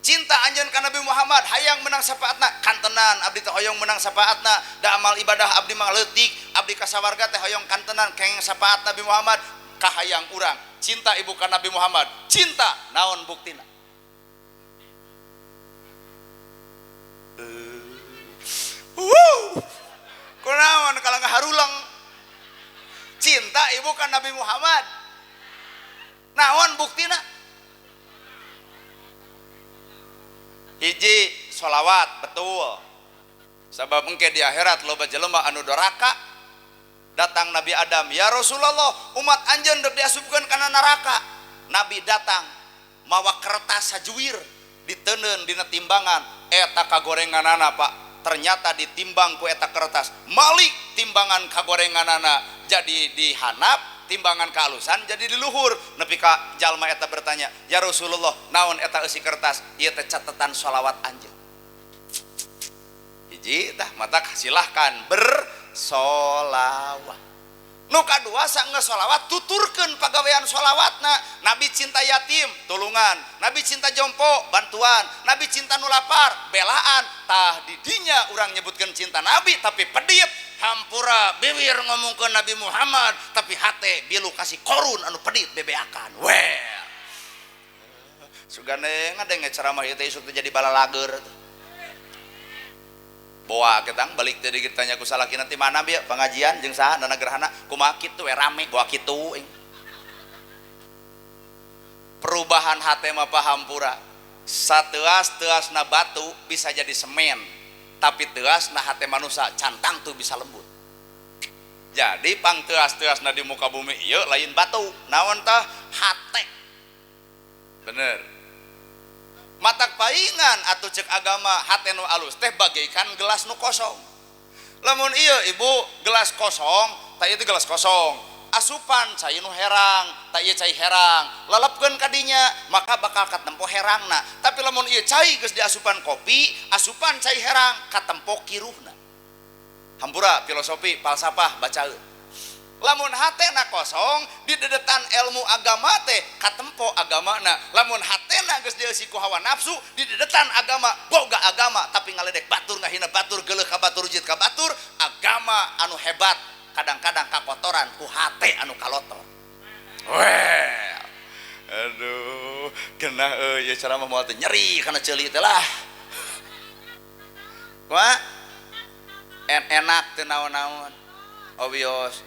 Cinta anjeun ka Nabi Muhammad, hayang menang syafaatna, kantenan abdi teh hoyong menang syafaatna, da amal ibadah abdi mah leutik, abdi ka sawarga teh hoyong kantenan kenging syafaat Nabi Muhammad, kahayang urang. Cinta ibu ka Nabi Muhammad, cinta naon buktina? Kunaon kalau ngaharulang? Cinta ibu ka Nabi Muhammad, naon buktina? Hiji sholawat, betul. Sabab engke di akhirat loba jelema anu doraka. Datang Nabi Adam, ya Rasulullah, umat anjeun dek diasupkeun kana neraka. Nabi datang mawa kertas sajuwir diteundeun dina timbangan, eta kagorenganana Pak. Ternyata ditimbang ku eta kertas, malik timbangan kagorenganana jadi dihanap, timbangan kealusan jadi diluhur. Nepi ka jalma eta bertanya, ya Rasulullah, naon eta eusi kertas? Ieu teh catatan sholawat anjeun. Hiji tah mata silahkan bersolawat. Nu kadua sanggeus sholawat tuturkeun pagawean sholawatna. Nabi cinta yatim, tulungan. Nabi cinta jompo, bantuan. Nabi cinta nu lapar, belaan. Tah didinya urang nyebutkeun cinta Nabi tapi pedit. Hampura bibir ngomongkeun Nabi Muhammad tapi hate bilu kasih korun anu pedit bebeakan. Well. Sugane ngadenge ceramah ieu teh isuk teh jadi balalager. Boa ketang balik teh ditanya ku salakina ti mana bieu pengajian jeung saha dana gerhana kumaha kitu we rame boa kitu. Perubahan hate mah pahampura. Sateuas-teuasna batu bisa jadi semen, tapi teuasna hate manusia cantang tuh bisa lembut. Jadi pang teuas-teuasna di muka bumi ieu lain batu, naon tah hate. Bener. Matak paingan atau cek agama hate nu alus teh bagaikan gelas nu kosong. Lamun ieu ibu gelas kosong, tah ieu gelas kosong. Asupan cai nu herang, tah ieu cai herang. Lelepkeun kadinya, maka bakal katempo herangna. Tapi lamun ieu cai geus diasupan kopi, asupan cai herang katempo kiruhna. Hampura filosofi falsafah bacaeun. Lamun hatena kosong didedetan ilmu agama teh katempo agamana. Lamun hatena geus dieusi ku hawa nafsu didedetan agama boga agama tapi ngaledek batur ngahina batur geuleuh ka batur rujit ka batur, agama anu hebat kadang-kadang kakotoran ku hate anu kalotor. Well, aduh kena euy ceramah moal teh nyeri kana ceuli teh lah. Kumaha? Enak teu naon-naon. Obios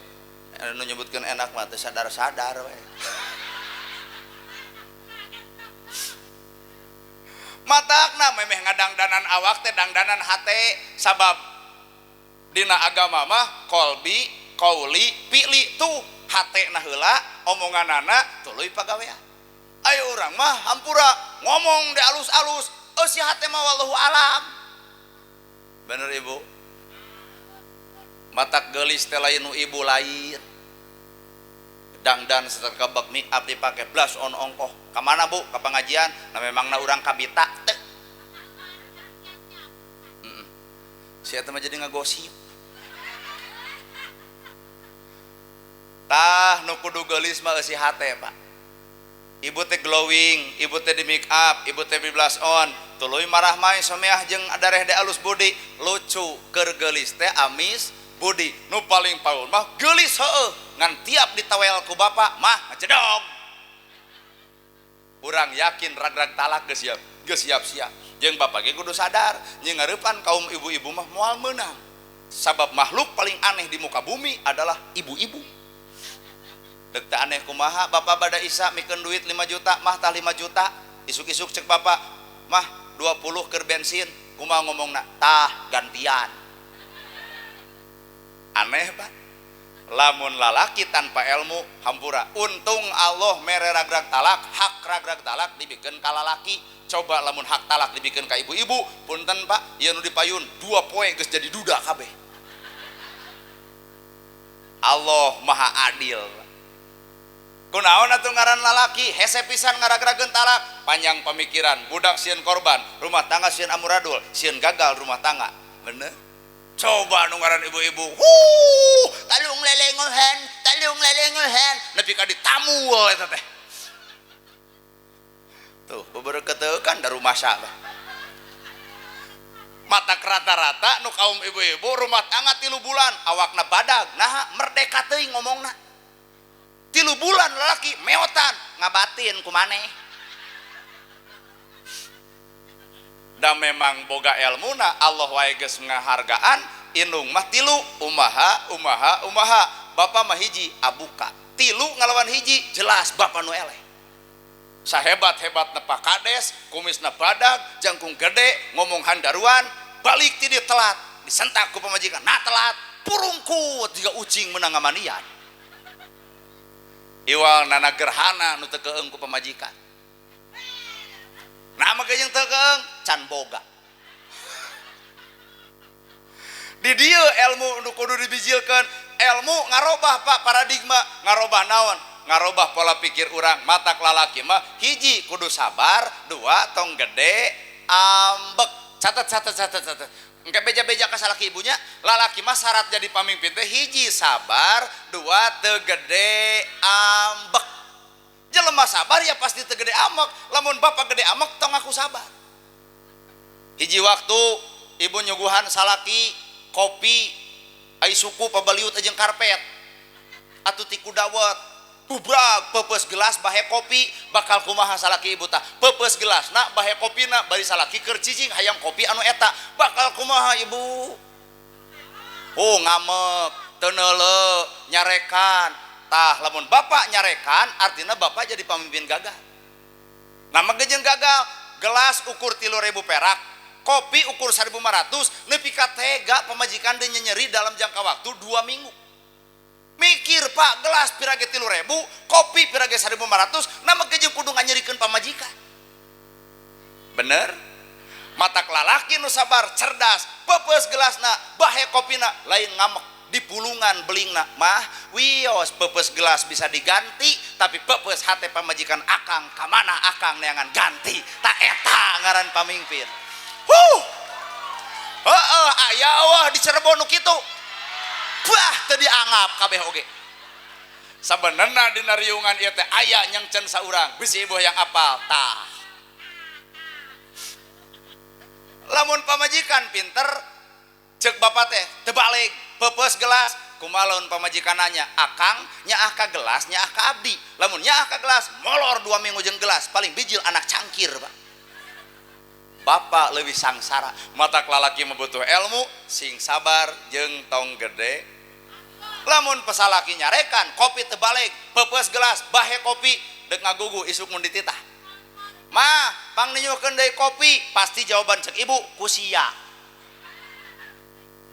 nu nyebutkeun enak mah teu sadar-sadar we. Matakna memeh ngadangdanan awak teh dangdanan hate, sabab dina agama mah kolbi, kauli, pili tuh hatena heula, omonganana tuluy pagawean. Ayo urang mah hampura ngomong di alus-alus, eusi hate mah wallahu alam. Bener ibu? Matak geulis teh lain nu ibu lain. Dangdan seterkebek make up dipake blush on ongkoh. Ka mana bu? Ka pengajian. Nah memangna urang kabita teu. Si eta mah jadi ngagosip. Tah nu kudu geulis mah eusi hate, Pak. Ibu teh glowing, ibu teh di make up, ibu teh di blush on, tuluy marah mai someah jeung adareh de alus budi, lucu keur geulis teh amis budi. Nu paling paun mah geulis heueuh, ngan tiap ditawel ku bapak mah ngajedog. Urang yakin rag-rag talak geus siap, geus siap-siap. Jeung bapak ge kudu sadar, jeung ngareupan kaum ibu-ibu mah moal meunang. Sabab makhluk paling aneh di muka bumi adalah ibu-ibu. Dek teh aneh kumaha, bapak bada isa mikeun duit 5 juta, mah tah 5 juta, isuk-isuk cek bapak, mah 20 keur bensin, kumaha ngomongna? Tah gantian. Aneh Pak. Lamun lalaki tanpa ilmu hampura. Untung Allah mere ragrag talak, hak ragrag talak dibikeun ka lalaki. Coba lamun hak talak dibikeun ka ibu-ibu, punten Pak, ieu nu dipayun 2 poe geus jadi duda kabeh. Allah Maha Adil. Kunaon atuh ngaran lalaki hese pisan ngaragrageun talak, panjang pemikiran, budak sieun korban, rumah tangga sieun amuradul, sieun gagal rumah tangga. Bener? Coba nu ngaran ibu-ibu, huh, talung lelengohan, nepi ka ditamu eta teh. Tuh, beberekeuteukan da rumasa. Mata rata-rata nu kaum ibu-ibu rumah tangga 3 bulan awakna badag, nah merdeka teuing ngomongna. 3 bulan lalaki meotan ngabatin ku maneh. Da memang boga elmuna Allah wae geus ngahargaan indung mah 3 umaha umaha umaha bapa mah hiji abuka 3 ngalawan hiji jelas bapa nu eleh. Sahebat-hebatna Pak Kades kumisna badag jangkung gede ngomong handaruan balik ti dieu telat disentak ku pamajikan nah telat purungkut jiga ucing meunang ngamanian. Iwal nana gerhana nu teu keung ku pamajikan. Nah make jeung teu keung can boga. Di dieu ilmu nu kudu dibijilkeun, ilmu ngarobah Pak paradigma, ngarobah naon? Ngarobah pola pikir urang. Matak lalaki mah hiji kudu sabar, 2 tong gede ambek. Catat catat catat catat. Engke beja-beja ka salaki ibunya, lalaki mah syarat jadi pamimpin teh hiji sabar, 2 teu gede ambek. Jelema sabar ya pasti teu gede ambek. Lamun bapak gede ambek tong aku sabar. Hiji waktu ibu nyuguhan salaki kopi ai suku pabaliut jeung karpet atuh ti kudawet bubrag peupeus gelas bahe kopi bakal kumaha salaki ibu tah peupeus gelasna bahe kopina bari salaki keur cicing hayang kopi anu eta bakal kumaha ibu. Oh ngamek teu neuleu nyarekan. Tah lamun bapak nyarekan artinya bapak jadi pamimpin gagal. Nah make jeung gagal gelas ukur 3.000 perak kopi ukur 1.500 nepi ka tega pamajikan deui nyeri dalam jangka waktu 2 minggu. Mikir Pak gelas pirage 3.000 kopi pirage 1.500 nah make jeung kudu nganyerikeun pamajikan. Bener? Matak lalaki nu sabar cerdas peupeus gelasna bahe kopina lain ngamek di pulungan belingna mah wios peupeus gelas bisa diganti tapi peupeus hate pamajikan akang kamana akang neangan ganti tak eta ngaran pamimpin. Huh. Heeh aya wah di Cirebon nu kitu. Bah teu dianggap kabeh oge. Sabenerna dina riungan ieu teh aya nyengcen saurang bisi ibu yang apal tah. Lamun pamajikan pinter ceuk bapak teh teu balik peupeus gelas kumaha lamun pamajikan nanya akang nyaah ka gelas nyaah ka abdi lamun nyaah ka gelas molor 2 minggu jeung gelas paling bijil anak cangkir Pak. Bapak leuwih sangsara. Matak lalaki mah butuh ilmu sing sabar jeung tong gede. Lamun pesalaki nyarekan kopi teu balik peupeus gelas bahe kopi deuk ngagugu isuk mun dititah mah pang ninyuhkeun deui kopi pasti jawaban cek ibu kusia.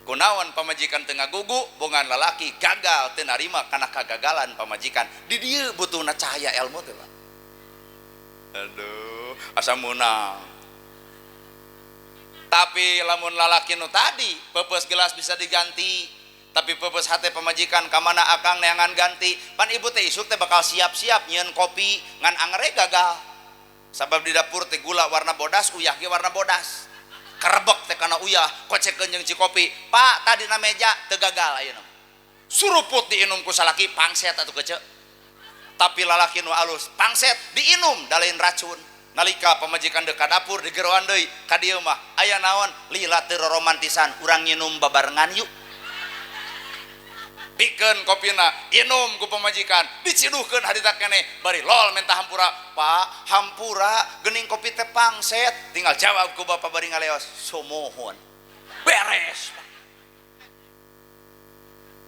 Kunaon pamajikan teu ngagugu bongan lalaki gagal teu narima kana kagagalan pamajikan. Di dieu butuhna cahaya ilmu teh Pak. Aduh asa meunang. Tapi lamun lalaki nu tadi peupeus gelas bisa diganti tapi peupeus hate pamajikan ka mana akang neangan ganti pan ibu teh isuk teh bakal siap-siap nyieun kopi ngan angere gagal sabab di dapur teh gula warna bodas uyah ge warna bodas kerebek teh kana uyah kocekeun jeung cikopi Pak tadi na meja teu gagal ayeuna suruput diinum ku salaki pangset atuh kece. Tapi lalaki nu alus pangset diinum da lain racun. Nalika pamajikan deuk ka dapur digeroan deui ka dieu mah aya naon lila teu romantisan urang nginum babarengan yuk. Pikeun kopina inum ku pamajikan diciduhkeun harita keneh bari lol menta hampura Pak hampura geuning kopi teh pangset tinggal jawab ku bapak bari ngaleos sumuhun beres Pak.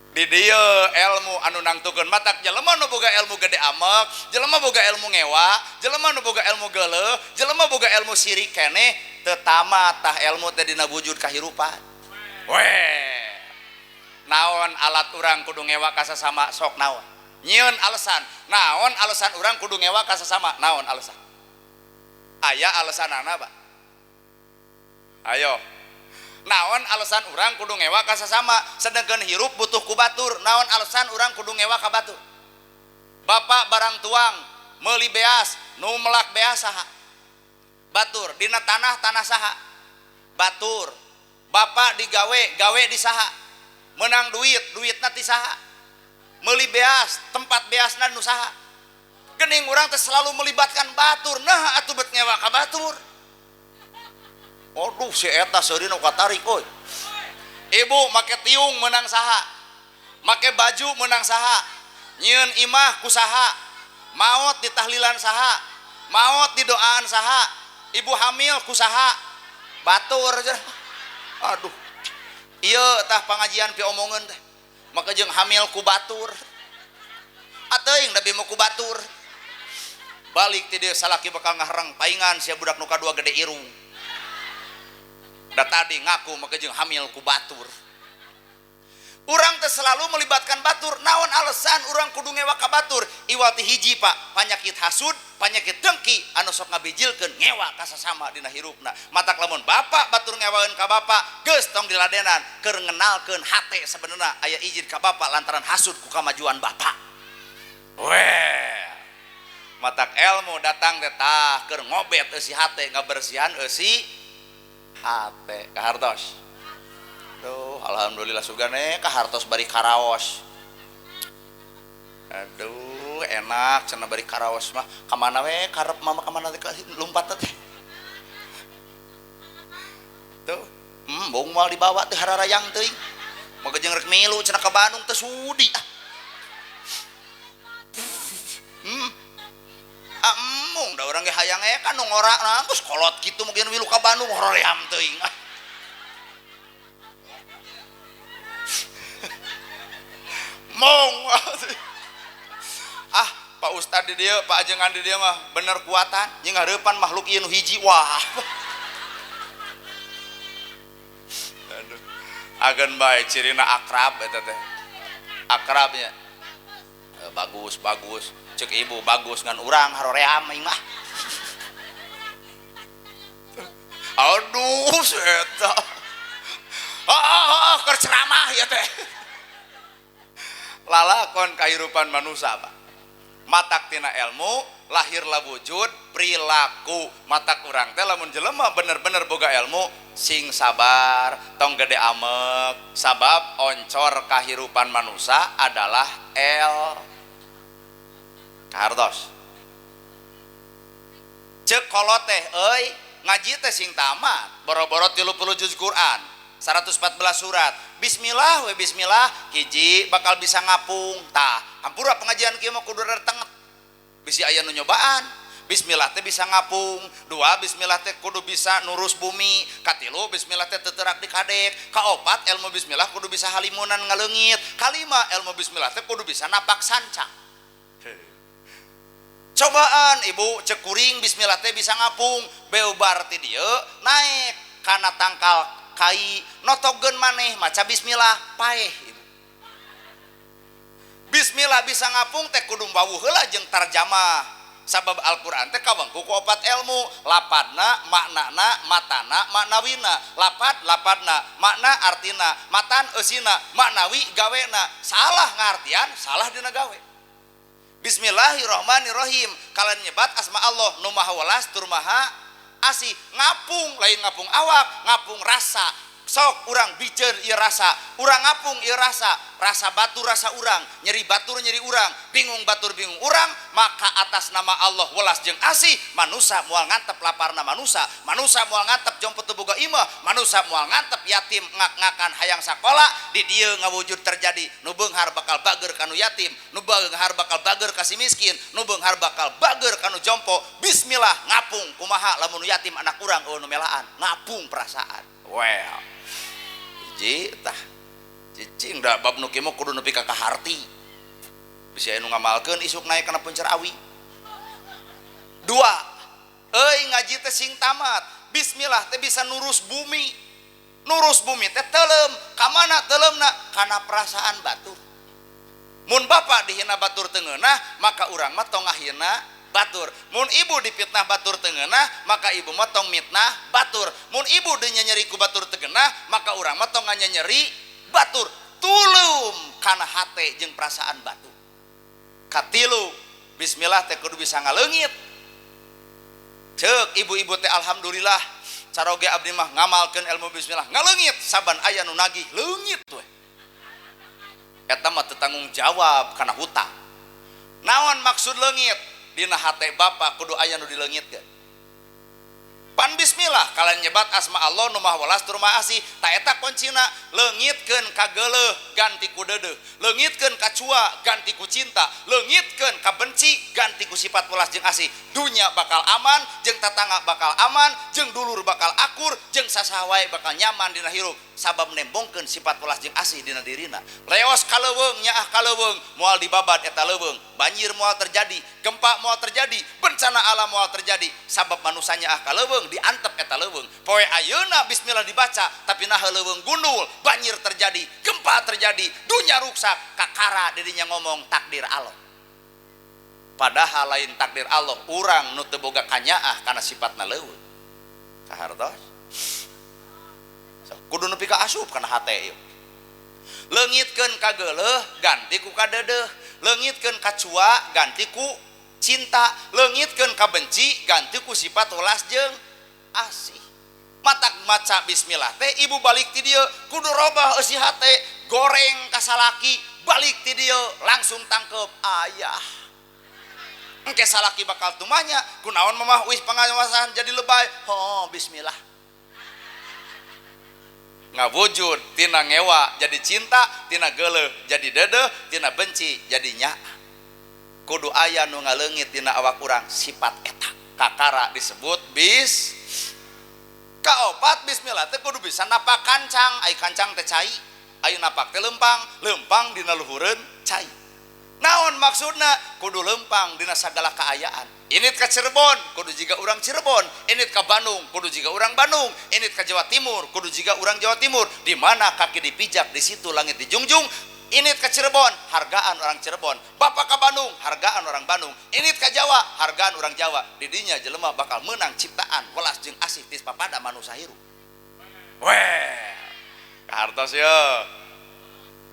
Di dieu ilmu anu nangtukeun matak jelema nu boga ilmu gede amek jelema boga ilmu ngewa jelema nu boga ilmu geuleuh jelema boga ilmu sirik keneh teu tamat tah ilmu teh dina wujud kahirupan. Weh Naon alat urang kudu ngewa ka sasama sok naon? Nyieun alasan. Naon alasan urang kudu ngewa ka sasama? Naon alasan? Aya alasanana, Pak. Ayo. Naon alasan urang kudu ngewa ka sasama? Sedengkeun hirup butuh ku batur. Naon alasan urang kudu ngewa ka batur? Bapak barang tuang meuli beas, nu melak beas saha? Batur. Dina tanah tanah saha? Batur. Bapak digawe, gawe di saha? Menang duit, duitna ti saha? Meuli beas, tempat beasna nu saha? Geuning urang teh selalu melibatkan batur. Nah atuh bet ngewa ka batur. Aduh si eta seuri nu katarik euy. Ibu make tiung menang saha? Make baju menang saha? Nyieun imah ku saha? Maot di tahlilan saha? Maot di doaan saha? Ibu hamil ku saha? Batur. Aduh. Ieu tah pangajian pi omongeun teh. Maka jeung hamil ku batur. Ateuing da bimo ku batur. Balik ti dieu salaki bakal ngahareng paingan sia budak nu kadua gede irung. Da tadi ngaku maka jeung hamil ku batur. Urang teh selalu melibatkan batur. Naon alasan urang kudu ngewa ka batur? Iwal ti hiji Pak, panyakit hasud, panyakit dengki anu sok ngabijilkeun ngewa ka sasama dina hirupna. Matak lamun bapak batur ngewaeun ka bapak, geus tong diladenan keur ngenalkeun hate sabenerna aya izin ka bapak lantaran hasud ku kamajuan bapak. Weh. Matak ilmu datang teh tah keur ngobet eusi hate, ngabersihan eusi hate kahartos. Aduh, alhamdulillah sugane kahartos bari karaos. Aduh, enak cenah bari karaos mah. Kamana we karep mama kamana teh lumpat teh. Tuh, bong moal dibawa teh hararayang teuing. Maka jeung rek milu cenah ka Bandung teh sudi ah. Embung da urang ge hayang e kan nu ngora nah geus kolot kitu mungkin milu ka Bandung hoream teuing ah. Mong. Ah, Pak Ustad di dieu, Pak Ajengan di dieu mah bener kuatan, jeung ngarepan makhluk ieu nu hiji wah. Aduh. Ageun bae cirina akrab eta teh. Akrabnya. Bagus, bagus. Cek ibu bagus ngan urang haroream aing mah. Aduh, eta. Ah, keur ceramah ieu teh. Lalakon kahirupan manusia Pak. Matak tina ilmu lahirlah wujud perilaku. Matak urang teh lamun jelema bener-bener boga ilmu sing sabar, tong gede amek. Sabab oncor kahirupan manusia adalah el kahartos. Ceuk kolot teh euy, ngaji teh sing tamat, boro-boro 30 juz Quran, 114 surat. Bismillah we bismillah, hiji bakal bisa ngapung. Tah, hampura pengajian kieu mah kudu tenget. Bisi aya nu nyobaan. Bismillah teh bisa ngapung. Dua, bismillah teh kudu bisa nurus bumi. Katilu, bismillah teh teterak di kadek. Kaopat, ilmu bismillah kudu bisa halimunan ngaleungit. Kalima, ilmu bismillah teh kudu bisa napak sancang. Cobaan ibu cek kuring bismillah teh bisa ngapung. Beubar ti dieu naek kana tangkal kai notogeun maneh maca bismillah paeh ibu. Bismillah bisa ngapung teh kudu wawuh heula jeung tarjamah. Sabab Al-Qur'an teh kawengku ku opat ilmu, lapadna, maknana, matana, maknawina. Lapad lapadna, makna artina, matan eusina, maknawi gawena. Salah ngartian, salah dina gawe. Bismillahirrahmanirrahim. Kalian nyebat asma Allah nu maha welas tur maha asih. Ngapung lain ngapung awak, ngapung rasa. Sok urang bijer ieu rasa, urang ngapung ieu rasa, rasa batur rasa urang, nyeri batur nyeri urang, bingung batur bingung urang, maka atas nama Allah welas jeung asih, manusa moal ngantep laparna manusa, manusa moal ngantep jompo teu boga imah, manusa moal ngantep yatim ngak-ngakan hayang sakola, di dieu ngawujud terjadi, nu beunghar bakal bager kanu yatim, nu beunghar bakal bager ka si miskin, nu beunghar bakal bager kanu jompo. Bismillah ngapung kumaha lamun yatim anak urang eueuh nu melaan, ngapung perasaan. Well, hiji tah cicing da bab nu kieu mah kudu nepi ka kaharti. Bisi aya nu ngamalkeun isuk naek kana puncer awi. Dua, euy ngaji teh sing tamat. Bismillah teh bisa nurus bumi. Nurus bumi teh teuleum. Ka mana teuleumna? kana perasaan batur. Mun bapak dihina batur teu ngeunah, maka urang mah tong ngahina batur. Mun ibu dipitnah batur teu ngeunah, maka ibu mah tong mitnah batur. Mun ibu dinyenyeri ku batur teu ngeunah, maka urang mah tong nganyenyeri batur. Tulum kana hate jeung perasaan batur. Katilu, bismillah teh kudu bisa ngaleungit. Ceuk ibu-ibu teh alhamdulillah caroge abdi mah ngamalkeun ilmu bismillah ngaleungit saban aya nu nagih leungit we. Eta mah teu tanggung jawab kana hutang. Naon maksud leungit? Dina hate bapak kudu aya nu dileungitkeun. Pan bismillah kalian nyebat asma Allah nu maha welas tur maha asih, ta eta kuncina leungitkeun ka geuleuh ganti ku deudeuh, leungitkeun ka cua ganti ku cinta, leungitkeun ka benci ganti ku sifat welas jeung asih. Dunya bakal aman, jeung tatangga bakal aman, jeung dulur bakal akur, jeung sasaha wae bakal nyaman dina hirup sabab nembongkeun sifat welas jeung asih dina dirina. Leos ka leuweung nyaah ka leuweung, moal dibabad eta leuweung, banjir moal terjadi, gempa moal terjadi, bencana alam moal terjadi sabab manusia nyaah ka leuweung diantep eta leuweung. Poe ayeuna bismillah dibaca tapi nah leuweung gundul, banjir terjadi, gempa terjadi, dunya ruksak, kakara didinya ngomong takdir Allah. Padahal lain takdir Allah, urang nu teu boga kanyaah kana sifatna leuweung. Kahartos? So, kudu nepi ka asup kana hate ieu. Leungitkeun ka geuleuh ganti ku kadeudeuh, leungitkeun ka cua ganti ku cinta, leungitkeun ka benci ganti ku sifat welas jeung asih. Matak maca bismillah teh ibu balik ti dieu kudu robah eusi hate, goreng ka salaki balik ti dieu langsung tangkep ayah. Engke salaki bakal tumanya kunaon mamah wis pangawasan jadi lebay. Oh bismillah. Ngawujud tina ngewa jadi cinta, tina geuleuh jadi deudeuh, tina benci jadi nyaah. Kudu aya nu ngaleungit dina awak urang sifat eta. Kakara disebut bis. Kaopat bismillah teh kudu bisa napak kancang, ai kancang teh cai, ayo napak teh lempang, lempang dina luhureun cai. Naon maksudna? Kudu lempang dina sagala kaayaan. Init ka Cirebon, kudu jiga urang Cirebon. Init ka Bandung, kudu jiga urang Bandung. Init ka Jawa Timur, kudu jiga urang Jawa Timur. Di mana kaki dipijak, di situ langit dijunjung. Init ka Cirebon, hargaan orang Cirebon. Bapak ka Bandung, hargaan orang Bandung. Init ka Jawa, hargaan orang Jawa. Didinya jelema bakal menang ciptaan welas jeung asih tis papada manusia hirup. Weh, kahartos ye.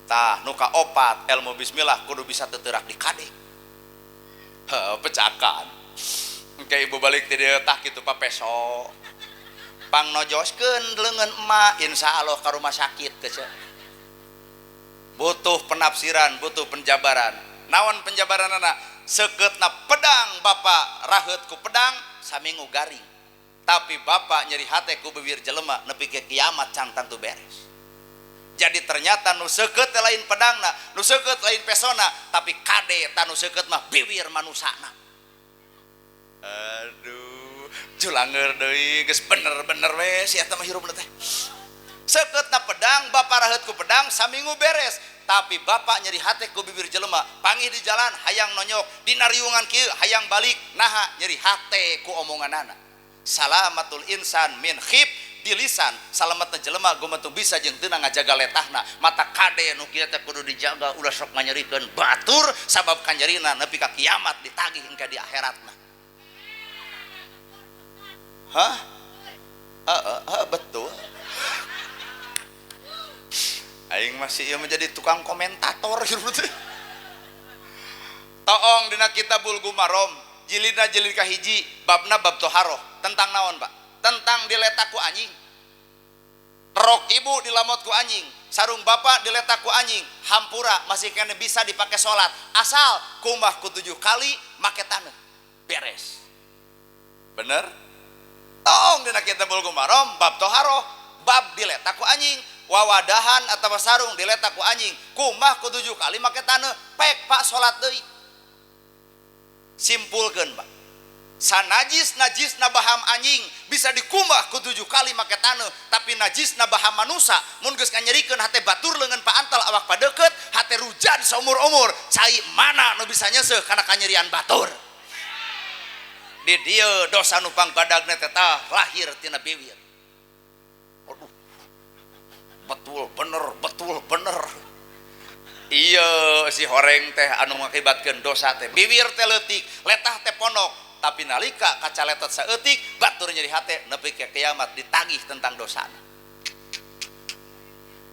Tah nu kaopat ilmu bismillah kudu bisa teuterak di kade. Heuh, pecakan. Engke ibu balik ti dieu tah kitu papeso. Pangnojoskeun leungeun emak, insyaallah ka rumah sakit geus. Butuh penafsiran, butuh penjabaran. Naon penjabaranana? Sekeutna pedang bapak raheut ku pedang saminggu garing. Tapi bapak nyeri hate ku bibir jelema nepi ke kiamat can tantu beres. Jadi ternyata nu seukeut lain pedangna, nu seukeut lain pesona, tapi kade ta nu seukeut mah bibir manusana. Aduh, julanger deui geus bener-bener we si eta mah hirupna teh. Seukeutna pedang, bapak raheut ku pedang saminggu beres, tapi bapak nyeri hate ku bibir jelema, panggih di jalan hayang nonyok, dina riungan kieu hayang balik, naha nyeri hate ku omonganana. Salamatul insan min khib di lisan, salamatna jelema gumantung bisa jeung teu ngajaga letahna. Mata kade nu kieu teh kudu dijaga ulah sok nganyerikeun batur sabab kanyerina nepi ka kiamat ditagih engke di akhiratna. Hah? Heeh, betul. Aing masih ieu menjadi tukang komentator hirup teh. Toong dina Kitabul Gumarom, jilidna jilid kahiji, babna bab toharoh. Tentang naon, Pak? Tentang diletak ku anjing. Rok ibu dilamot ku anjing, sarung bapak diletak ku anjing, hampura masih kena bisa dipakai sholat asal kumbah ku 7 kali make taneuh. Beres. Bener? Toong dina Kitabul Gumarom bab toharoh, bab diletak ku anjing, wawadahan atau sarung diletak ku anjing, kumbah ku 7 kali make taneuh, pek pak sholat deui. Simpulkeun, Pak. Sanajis najis nabaham anjing bisa dikumbah ku 7 kali make taneuh, tapi najis nabaham manusa mun geus nganyerikeun hate batur leungeun paantal awak padeukeut, hate rujan saumur-umur, cai mana nu bisa nyeuseuh kana kanyerian batur. Di dieu dosa nu pangbadagna teh tah lahir tina bibir. Aduh. Betul bener, betul bener. Iya si horeng teh anu ngakibatkeun dosa teh bibir teh leutik, letah teh pondok, tapi nalika kacaletot saeutik batur nyeri hate nepi ka kiamat ditagih tentang dosana.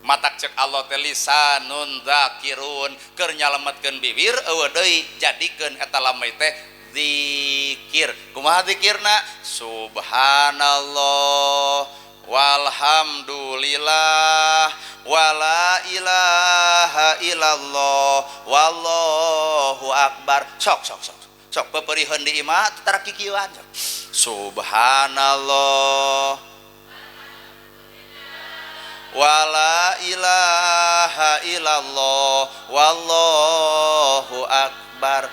Matak cek Allah teh lisanun dzakirun, keur nyalametkeun bibir eueuh deui jadikeun eta lamai teh zikir. Kumaha zikirna? Subhanallah walhamdulillah wala ilaha illallah wallahu akbar. Sok sok sok sok peperiheun di imah tara kikieuan. Subhanallah wala ilaha illallah wallahu akbar.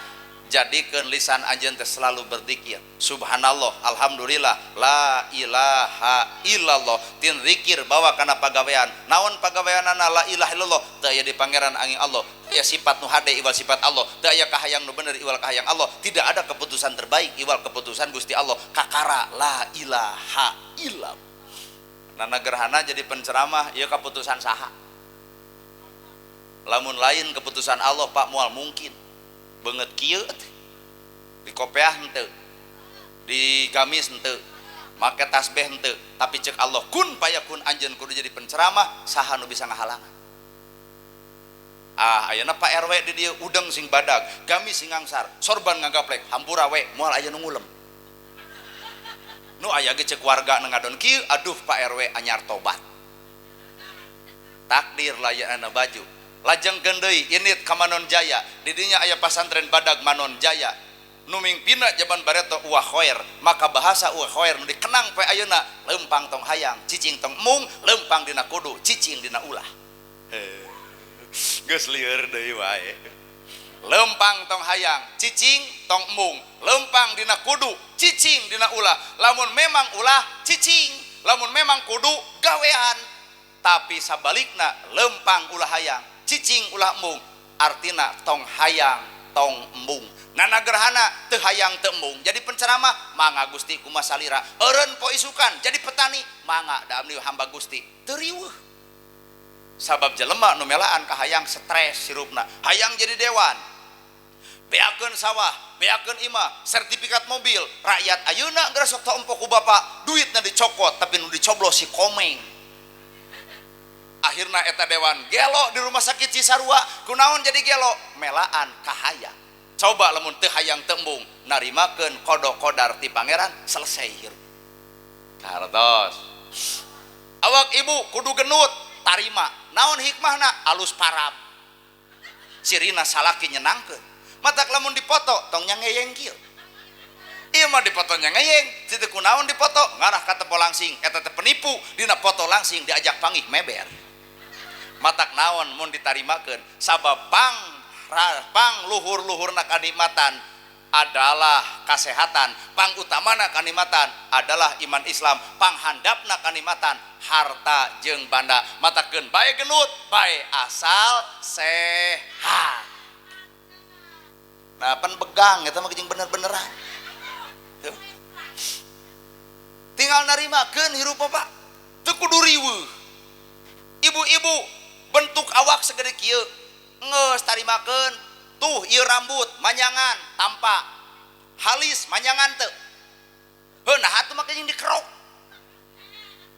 Jadikeun lisan anjeun teh selalu berzikir. Subhanallah, alhamdulillah, la ilaha illallah. Tin zikir bawa kana pagawean. Naon pagaweanana la ilaha illallah? Teu aya di pangeran angin Allah. Teu aya sifat nu hade iwal sifat Allah. Teu aya kahayang nu bener iwal kahayang Allah. Tidak ada keputusan terbaik iwal keputusan Gusti Allah. Kakara la ilaha illallah. Nana gerhana jadi penceramah ieu keputusan saha? Lamun lain keputusan Allah Pak moal mungkin. Banget kieu di kopiah henteu, di gamis henteu, make tasbih henteu, tapi cek Allah kun payakun anjeun kudu jadi penceramah, saha nu bisa ngahalangan? Ah ayeuna Pak RW di dieu udeng sing badag, gamis sing ngangsar, sorban ngagaplek, hampura we moal aya nu ngulem. Nu aya ge cek warga nu ngadon kieu, aduh Pak RW anyar tobat. Takdir layanana baju. Lajengkeun deui init ka Manon Jaya, di dinya aya pasantren badag Manon Jaya. Nu mingpina jaman bareto uah khoer, maka bahasa uah khoer nu dikenang poe ayeuna leumpang tong hayang, cicing tong mung, leumpang dina kudu, cicing dina ulah. Geus lieur deui wae. Leumpang tong hayang, cicing tong mung, leumpang dina kudu, cicing dina ulah. Lamun memang ulah cicing, lamun memang kudu gawean. Tapi sabalikna leumpang ulah hayang, cicing ulah embung, artina tong hayang tong embung. Nana gerhana teu hayang teu embung, jadi penceramah mangga Gusti kumaha salira, eureun po isukan jadi petani mangga da abdi hamba Gusti teu riweuh. Sabab jelema nu melaan ka hayang stres hirupna, hayang jadi dewan, beakeun sawah, beakeun imah, sertifikat mobil, rakyat ayeuna geus sok teu empok ku bapak, duitna dicokot tapi nu dicoblos si Komeng. Akhirna eta dewan gelo di rumah sakit Cisarua, kunaon jadi gelo? Melaan kahayang. Coba lamun teu hayang tembung, narimakeun qada qadar ti pangeran, selesai hirup. Kartos. Awak ibu kudu genut, tarima. Naon hikmahna? Alus parab. Cirina salaki nyenangkeun. Matak lamun dipoto tong nyangeyeng kieu. Ieu mah dipoto nyangeyeng, teu kunaon dipoto ngarah ka tepo langsing, eta teh penipu, dina foto langsing diajak panggih meber. Matak naon mun ditarimakeun sabab pang luhur-luhurna kanikmatan adalah kasehatan, pang utamana kanikmatan adalah iman Islam, pang handapna kanikmatan harta jeung banda. Matakeun bae genut bae asal sehat. Nah pan begang eta mah jeung bener-beneran. Tuh. Tinggal narimakeun hirup Pak, teu kudu riweuh. Ibu-ibu bentuk awak segede kieu geus tarimakeun, tuh ieu rambut manjangan tampa, halis manjangan teu. Heuh nah atuh mah jeung dikerok.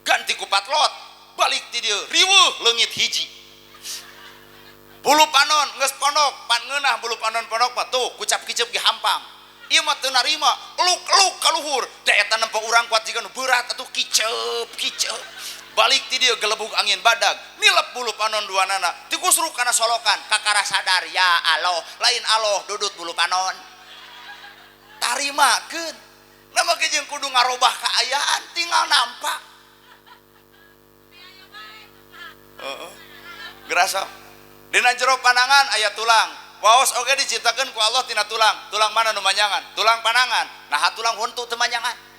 Ganti ku patlot, balik ti dieu riweuh leungit hiji. Bulu panon geus pondok, pan ngeunah bulu panon pondok mah tuh kucap kicep ge hampang. Ieu mah teu narima, eluk-eluk ka luhur. Da eta nempo urang kuat jiga nu berat atuh kicep kicep. Balik ti dieu gelebug angin badag, nilep bulu panon dua nana, tikusruk kana solokan, kakara sadar ya Allah, lain Allah dudut bulu panon. Tarimakeun. Nama ge jeung kudu ngarobah kaayaan, tinggal nampak. Heeh. Gerasa. Dina jero panangan aya tulang. Waos oge diciptakeun ku Allah tina tulang. Tulang mana nu manjangan? Tulang panangan. Nah tulang huntu teu manjangan.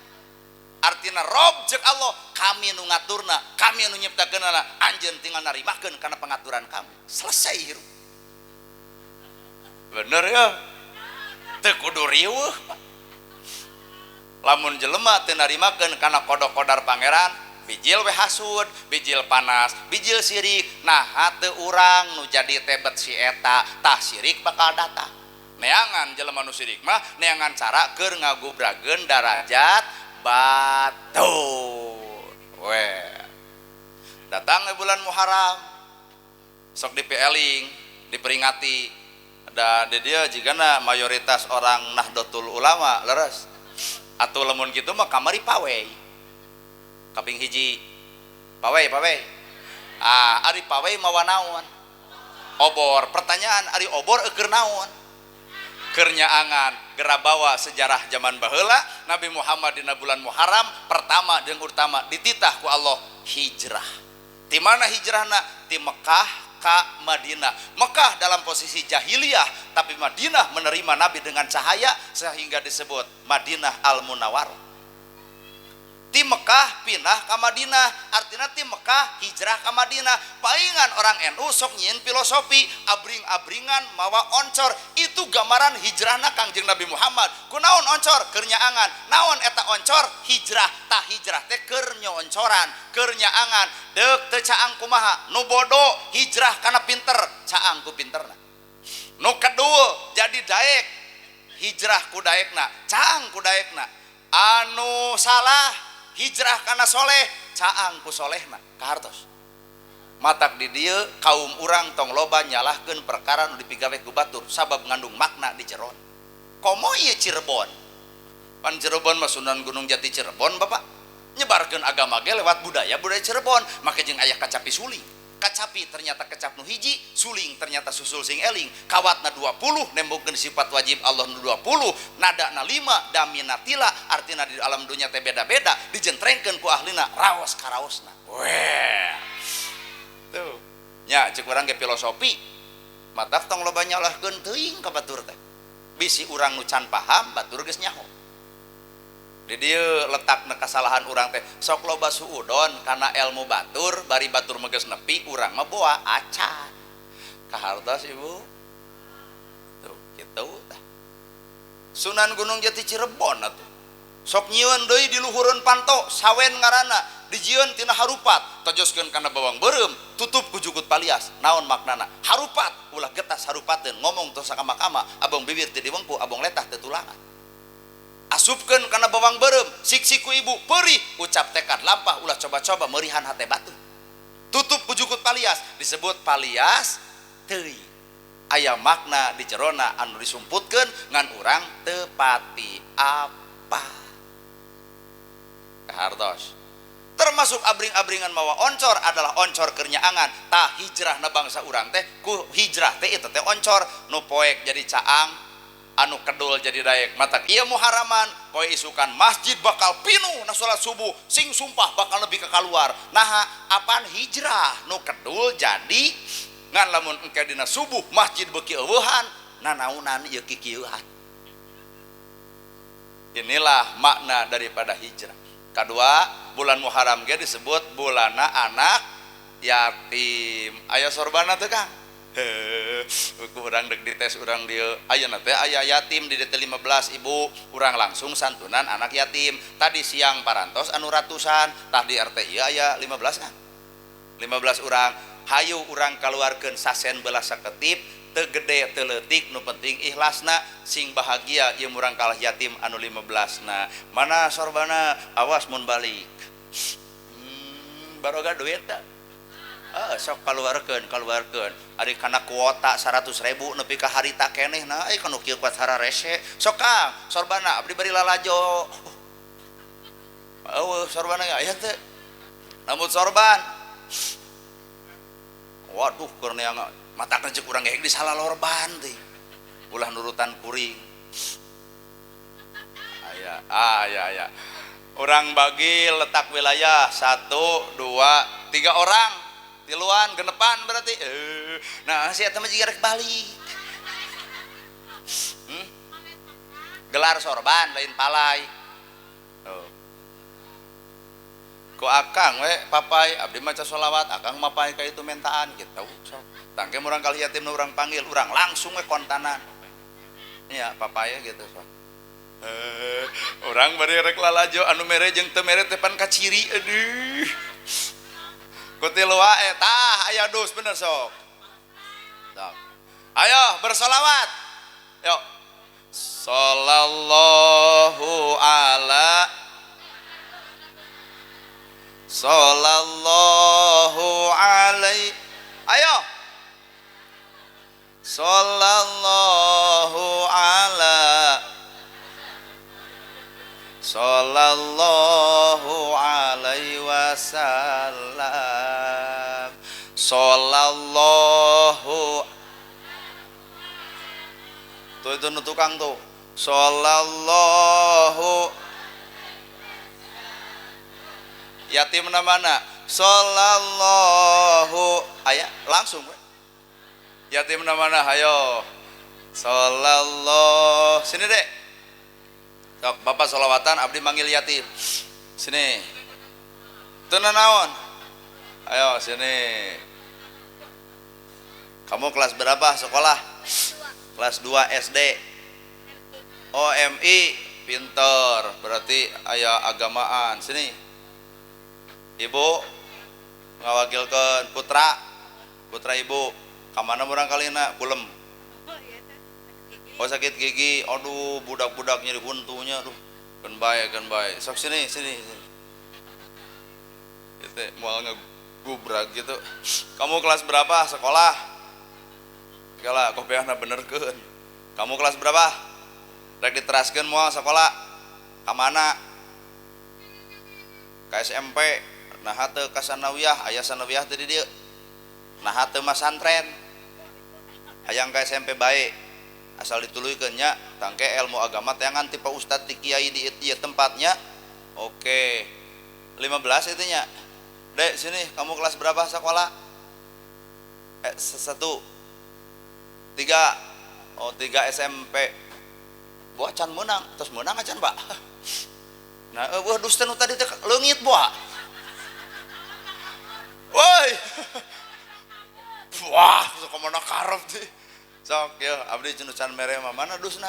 Artina Rob cek Allah, kami nu ngaturna, kami nu nyiptakeunana, anjeun tinggal narimakeun kana pengaturan kami. Selesai hirup. Bener ya? Teu kudu riweuh. Lamun jelema teu narimakeun kana qada qadar pangeran, Bijil we hasud, bijil panas, bijil sirik. Nah teu urang nu jadi tebet si eta, tah sirik bakal datang. Neangan jelema nu sirik mah neangan cara keur ngagubrageun darajat batur. We. Datang ke bulan Muharram. Sok dipieling, diperingati. Da di dia jigana mayoritas orang Nahdlatul Ulama leres. Atuh lamun kitu mah kamari pawai. Kaping hiji. Pawai, pawai. Ah, ari pawai mawa naon? Obor. Pertanyaan ari obor eueur naon? Keur nyaangan gerabawa sejarah zaman baheula Nabi Muhammad dina bulan Muharram pertama jeung utama dititah ku Allah hijrah. Di mana hijrahna? Di Mekah ka Madinah. Mekah dalam posisi jahiliyah, tapi Madinah menerima Nabi dengan cahaya sehingga disebut Madinah Al-Munawwarah. Ti Mekah pindah ke Madinah, artinya ti Mekah hijrah ke Madinah. Paingan orang NU sok nyieun filosofi abring-abringan mawa oncor, itu gambaran hijrahna Kangjeng Nabi Muhammad. Kunaon oncor? Keur nyaangan. Naon eta oncor? Hijrah. Tah hijrah teh keur nyoncoran, keur nyaangan. Deuk teu caang kumaha? Nu bodoh hijrah kana pinter, caang ku pinterna. Nu kedua jadi daek, hijrah ku daekna, caang ku daekna. Anu salah hijrah kana soleh, caang ku solehna kahartos. Matak di dieu kaum urang tong loba nyalahkeun perkara nu dipigawe ku batur sabab ngandung makna di jeron. Komo ieu Cirebon? Pan Cirebon mah Sunan Gunung Jati Cirebon Bapak. Nyebarkeun agama ge lewat budaya budaya Cirebon, make jeung aya kacapi suling. Kacapi ternyata kecap nu hiji, suling ternyata susul sing eling. Kawatna 20 nembongkeun sifat wajib Allah nu 20, nadana 5, damina tila, artina di alam dunya teh beda-beda, dijentrengkeun ku ahlina raos karaosna. Weh. Tuh. Nya ceuk urang ge filosofi. Matak tong loba nyalahkeun teuing ka batur teh. Bisi urang nu can paham, batur geus nyaho. Di dieu letakna kesalahan urang teh sok loba suudon kana ilmu batur, bari batur mah geus nepi, urang mah boa acan. Kahartos ibu. Tuh kitu tah. Sunan Gunung Jati Cirebon atuh. Sok nyieun deui di luhureun panto, sawen ngaranna, dijieun tina harupat, tojoskeun kana bawang beureum, tutup ku jukut palias. Naon maknana? Harupat, ulah getas harupateun, ngomong teu sakama-kama, abong bibir teu diwengku, abong letah teu tulangan. Asupkeun kana bawang beureum, siksiku ibu perih, ucap tekad lampah ulah coba-coba merihan hate batu. Tutup ku jukut palias, disebut palias teuing. Aya makna di jerona anu disumputkeun ngan urang teu pati apa. Kahartos. Termasuk abring-abringan mawa oncor adalah oncor keur nyaangan. Tah hijrahna bangsa urang teh ku hijrah teh itu teh oncor nu poek jadi caang, anu kedul jadi daek. Matak ieu Muharraman poe isukan masjid bakal pinuh na salat subuh, sing sumpah bakal lebih ke kaluar. Naha apan hijrah nu kedul jadi ngan lamun engke dina subuh masjid beuki eueuhan nanaunan ieu kikieuhan. Inilah makna daripada hijrah. Kedua, bulan Muharram ge disebut bulana anak yatim. Aya sorbana teu Kang? Heuh, urang dek dites urang dieu. Ayeuna teh aya yatim di DT 15 ibu, urang langsung santunan anak yatim. Tadi siang parantos anu ratusan, tah di RT ieu aya 15 kan? 15 urang. Hayu urang kaluarkeun sasen belas saketip, teu gede teu leutik, nu penting ikhlasna, sing bahagia ieu murang kalah yatim anu 15 na. Mana sorbana? Awas mun balik. Baroga duit teh. Sok kaluarkeun, kaluarkeun. Ari kana kuota 100.000 nepi ka harita keneh nah euy kanu kieu kuat hararese. Sok Kang, sorbana abdi bari lalajo. Eueuh sorbana aya teu. Namun sorban. Waduh keur neang matakna ceuk urang ge di salalorban teh. Ulah nurutan kuring. Aya, aya aya. Urang bagi letak wilayah 1 2 3 orang. Tiluan genepan berarti. Nah si eta mah jiga rek balik. Gelar sorban lain palai. Tuh. Ku akang we papai abdi maca sholawat, akang mapai ka itu mentaan gitu. Sok. Tangke urang kali yatim urang panggil, urang langsung we kontanan. Iya, papai gitu sok. Orang bari rek lalajo anu mere jeung teu mere teh pan kaciri aduh. Ku tilu wae tah aya dus bener sok. Sok. Ayo bersolawat. Yuk. Sallallahu ala sallallahu alaihi. Ayo. Sallallahu ala sallallahu alaihi wasallam. Sallallahu tuh itu tukang tuh. Sallallahu yatim mana? Sallallahu ayah langsung yatim mana? Ayo sallallahu sini dek. Sok bapak solawatan abdi manggil yatim sini. Teu naon? Ayo sini. Kamu kelas berapa sekolah? Kelas 2 SD. OMI pinter berarti ayah agamaan. Sini. Ibu ngawakilkeun putra. Putra ibu. Ka mana urang kalina? Kulem. Oh sakit gigi, aduh budak-budak nyeri huntunya, aduh kan bae, sok sini, sini, sini. Itu mau ngegubrak gitu. Kamu kelas berapa sekolah? Kala kopiahna benerkeun. Kamu kelas berapa? Rek diteraskeun moal sekolah. Ka mana? Ka SMP. Nah teu ka sanawiyah, aya sanawiyah teh di dieu. Nah teu masantren. Hayang ka SMP bae. Asal dituluykeun nya tangke ilmu agama teh ngan ti Pak Ustad ti kiai di ieu tempatnya. Oke. 15 itu nya. Dek sini kamu kelas berapa sekolah? 1 3. Oh 3 SMP. Buah can meunang, terus meunang acan, Pak. Nah, eueuh dus teh nu tadi teh leungit buah. Woi. Wah, sok mana karep teh. Sok ya abdi cenah can mere mah mana dusna?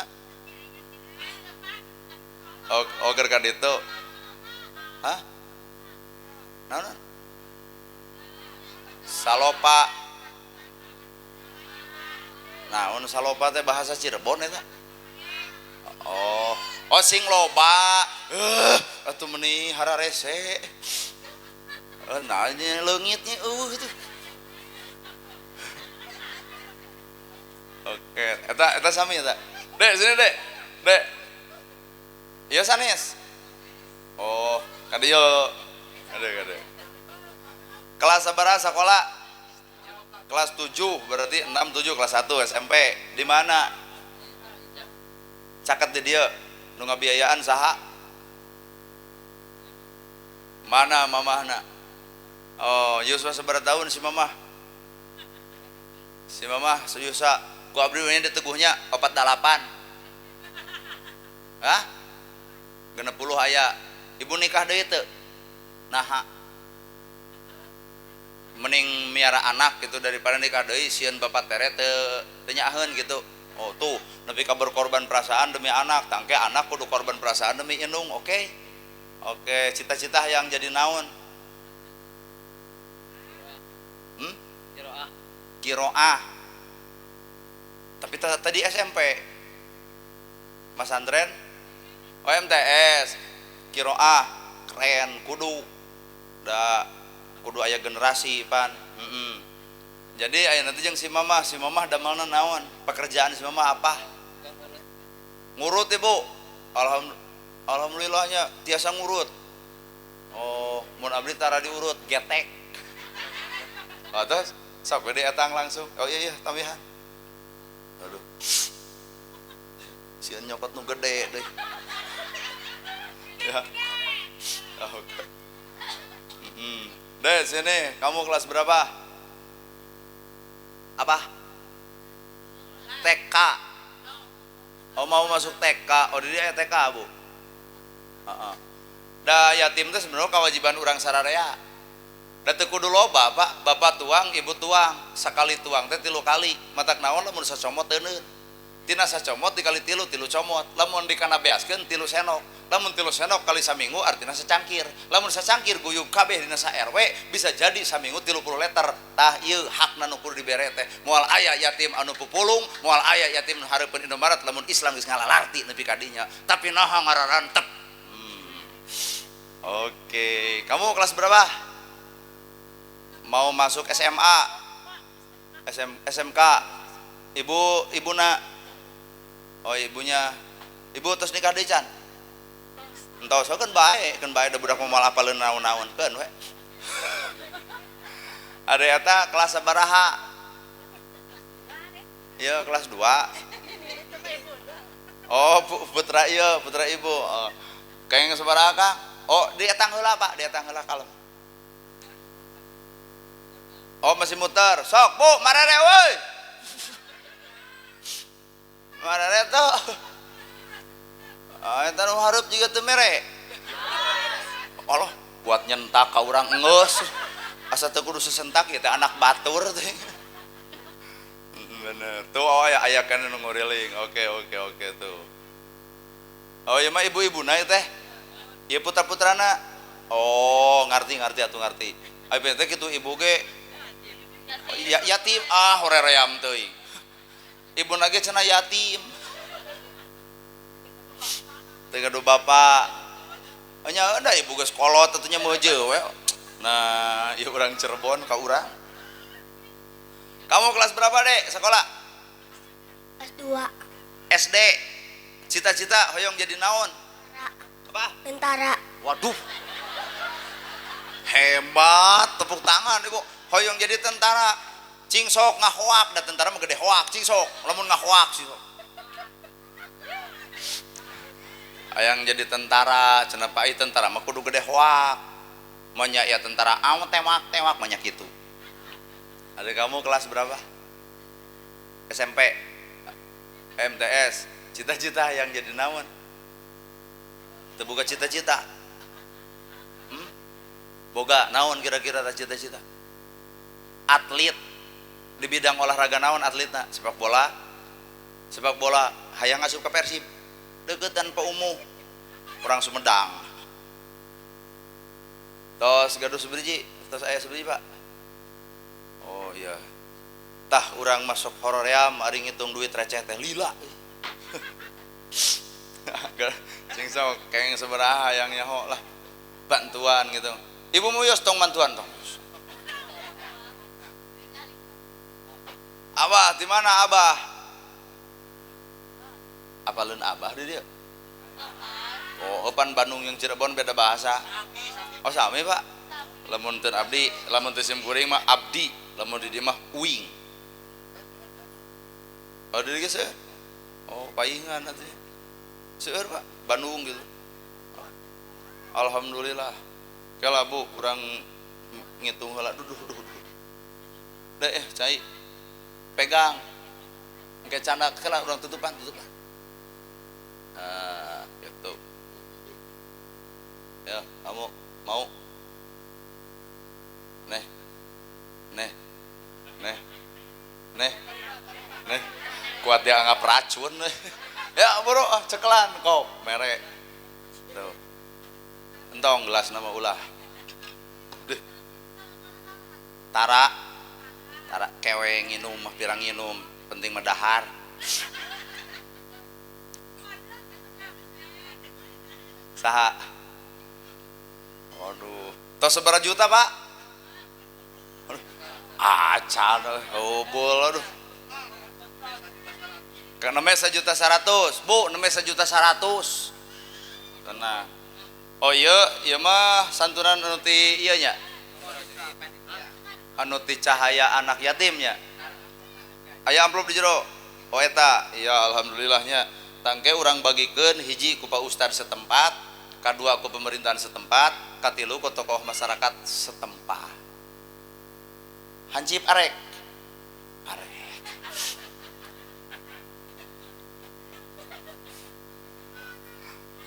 Oh, oger ka ditu. Hah? Naon? Salopa. Naon salopa teh bahasa Cirebon eta? Oh, oh sing loba. Atuh meuni hararese. Nah leungitnya eueuh tuh. Oke, eta eta sami eta. Dek, sini dek. Dek. Iya sanes. Oh, ka dieu. Kade kade. Kelas sabaraha sekolah? Kelas 7 berarti 6 7 kelas 1 SMP. Di mana? Caket di dieu. Nu ngabiayaan saha? Mana mamahna? Oh, yuswa sabaraha tahun si mamah? Si mamah suyusa ku abdi we diteguhnya 48. Hah? 60 aya. Ibu nikah deui teu? Naha? Mending miara anak gitu daripada nikah deui sieun bapak tere teu nyaaheun gitu. Oh tuh, nepi ka berkorban perasaan demi anak, tangke anak kudu korban perasaan demi indung, oke? Okay? Oke, cita-cita yang jadi naon? Kiroah. Kiroah. Tapi tadi SMP. Mas Andren? OMTS. Kiroah keren kudu. Da kudu aya generasi pan. Jadi aya nanti jeung si mamah damelna naon? Pekerjaan si mamah apa? Ngurut ibu. Alhamdulillahnya tiasa ngurut. Oh, mun abdi tara diurut getek. Oh, terus sok we dietang langsung. Oh iya iya tambihan. Aduh. Sieun nyokot nu gede deui. Ya. Oke. Deh, sini, kamu kelas berapa? Apa? TK. Oh, mau masuk TK. Oh, dia TK, Bu. Heeh. Da yatim teh sebenarnya kewajiban urang sararea. Da teu kudu loba, Pak. Bapak tuang, ibu tuang. Sakali tuang teh 3 kali. Matak naon lamun sacomot teuneun. Tina sacomot dikali tilu, tilu comot. Lamun dikana beaskeun tilu senok. Lamun tilu senok kali saminggu artinya secangkir. Lamun secangkir guyub kabeh dina sa RW bisa jadi saminggu 30 liter. Tah ieu hakna nu kudu dibere teh. Moal aya yatim anu pupulung, moal aya yatim nu hareupeun Indomaret lamun Islam geus ngalalarti nepi ka dinya. Tapi naha ngararantep. Oke, kamu kelas berapa? Mau masuk SMA? SMK? Ibu, ibuna? Oh, ibunya. Ibu terus nikah deui can? Entos so, kan bae da budak moal apaleun naon-naon keun we. Ada eta kelas sabaraha? Iya, kelas 2. Oh, putra ieu, putra ibu. Oh. Kayang sabaraha Kang? Oh, dietang heula Pak, dietang heula kalem. Oh, masih muter. Sok, Bu, marere woi. Marere tuh. Ah, eta nu hareup jiga teu mere. Allah, buat nyentak ka urang enggeus. Asa teu kudu sesentak ieu teh anak batur teh. Bener. Tuh oh aya aya kan nu nguriling. Oke, oke, oke tuh. Oh, ieu mah ibu-ibuna ieu teh. Ieu putra-putrana. Oh, ngarti atuh ngarti. Ai teh kitu ibu ge ya, yatim ah horeream teuing. Ibuna ge cenah yatim. Teu gaduh bapak. Nya da ibu geus kolot atuh nya meujeuh we. Nah, ieu urang Cirebon ka urang. Kamu kelas berapa, Dek? Sekolah? Kelas 2. SD. Cita-cita hoyong jadi naon? Apa? Tentara. Waduh. Hebat, tepuk tangan ibu. Hoyong jadi tentara. Cing sok ngahoak, da tentara mah gede hoak, cing sok. Lamun ngahoak cing sok. Hayang jadi tentara, cenah Pak ieu tentara mah kudu gede hoak. Monya ya tentara aw tewak-tewak banyak gitu. Ada kamu kelas berapa? SMP. MTS. Cita-cita yang jadi naon? Terbuka cita-cita. Boga naon kira-kira cita-cita? Atlet di bidang olahraga naon atletna? Sepak bola. Sepak bola hayang asup ka Persib. Deketan Pak Umuh. Orang Sumedang. Tos gaduh sebiji, tos aya sebiji, Pak. Oh iya. Tah urang masuk horoream ari ngitung duit receh teh lila. Cing sok kenging sabaraha hayang nyaho lah. Bantuan gitu. Ibu muyos tong bantuan tong. Abah, di mana abah? Apaleun abah di dieu? Oh, pan Bandung yang Cirebon beda bahasa. Oh, sami, Pak. Lamun teu abdi, lamun teu sim kuring mah abdi, lamun di dieu mah uing. Oh, di dieu seueur. Oh, paingan atuh. Seueur, Pak, Bandung gitu. Alhamdulillah. Kela Bu, urang ngitung heula duduh duduh. Deh, cai. Pegang. Engke candak heula urang tutupan, tutupan. Nah, gitu. Ya, kamu mau? Neh. Neh. Neh. Neh. Neh. Kuat dia anggap racun. Ya, bro, ah, cekelan kok mere. Tuh. Entong gelas nama ulah. Duh. Tara. Tara kewe nginum mah pirang nginum, penting mah dahar. Saha? Waduh. Tos sabaraha juta, Pak? Acan hobol aduh. Kan namanya 1.100.000, Bu, namanya 1.100.000. Tenang. Oh iya, iya mah santunan anu ti ieu nya. Anu ti cahaya anak yatimnya. Aya amplop di jero. Oh eta, iya alhamdulillahnya. Tangke urang bagikeun hiji ku Pak Ustad setempat, kadua ku pemerintahan setempat, katilu ku tokoh masyarakat setempat. Hancip arek. Arek.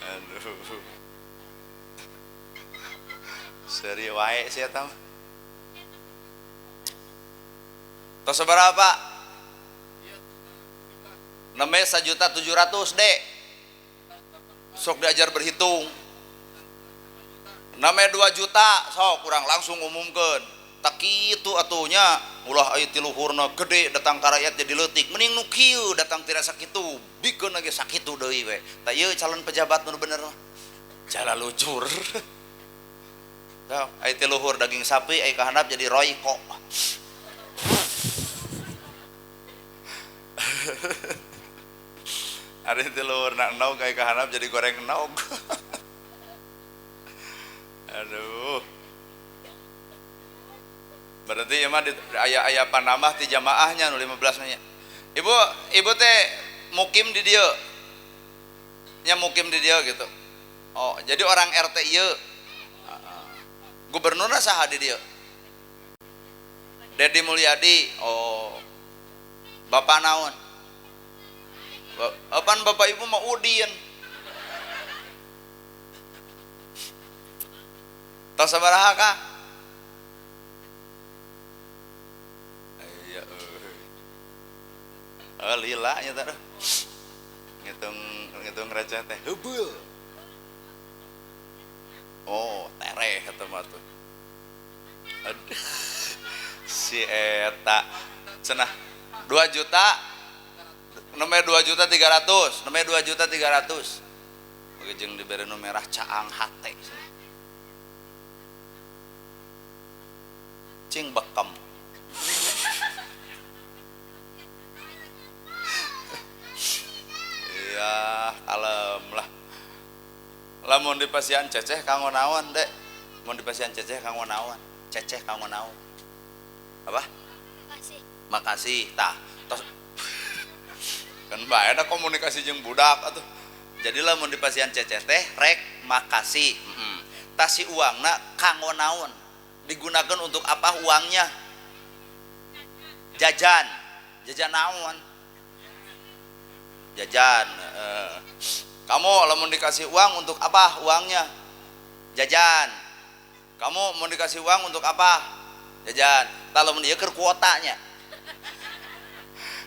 Aduh. Seri wae sih eta mah. Tos sabaraha, Pak? Nembe 1.700.000 dek. Sok diajar berhitung. Namanya 2 juta, sok kurang langsung umumkan. Tak kitu atunya, ulah aya ti luhurna gede datang ka rakyat jadi leutik. Mending nu kieu datang tira sakitu, bikeun lagi sakitu deui we. Tah ieu calon pejabat nu bener mah. Jala lucur. Tah aya ti luhur daging sapi aya ka handap jadi royko. Ari ti luhurna endog aya ka handap jadi goreng endog. Aduh. Berarti ya mah aya-aya panambah ti jamaahnya nu 15 nya. Ibu, ibu teh mukim di dieu. Nya mukim di dieu gitu. Oh, jadi orang RT ieu. Gubernurna saha di dieu? Dedi Mulyadi. Oh. Bapak naon? Apaan bapak ibu mah Udin? Tos sabaraha kah? Iya euy. Lila nya teh. Ngitung receh teh heubeul. Oh, tereh eta mah tuh. Aduh. Si eta cenah 2 juta nomor 2.300.000, nomor 2.300.000. Oke jeung dibere nu merah caang hate. Cing bekam. Iya, kalem lah. Lamun di pasian ceceh kanggo naon, Dek? Mun di pasian ceceh kanggo naon? Ceceh kanggo naon? Apa? Makasih. Makasih. Tah, tos kan bae ada komunikasi jeung budak atuh. Jadi lamun di pasian ceceh teh rek makasih. Heeh. Tah si uangna kanggo naon? Digunakan untuk apa uangnya? Jajan. Jajan naon? Jajan. Kamu lamun dikasih uang untuk apa uangnya? Jajan. Kamu mau dikasih uang untuk apa? Jajan. Tah lamun ieu keur kuotanya.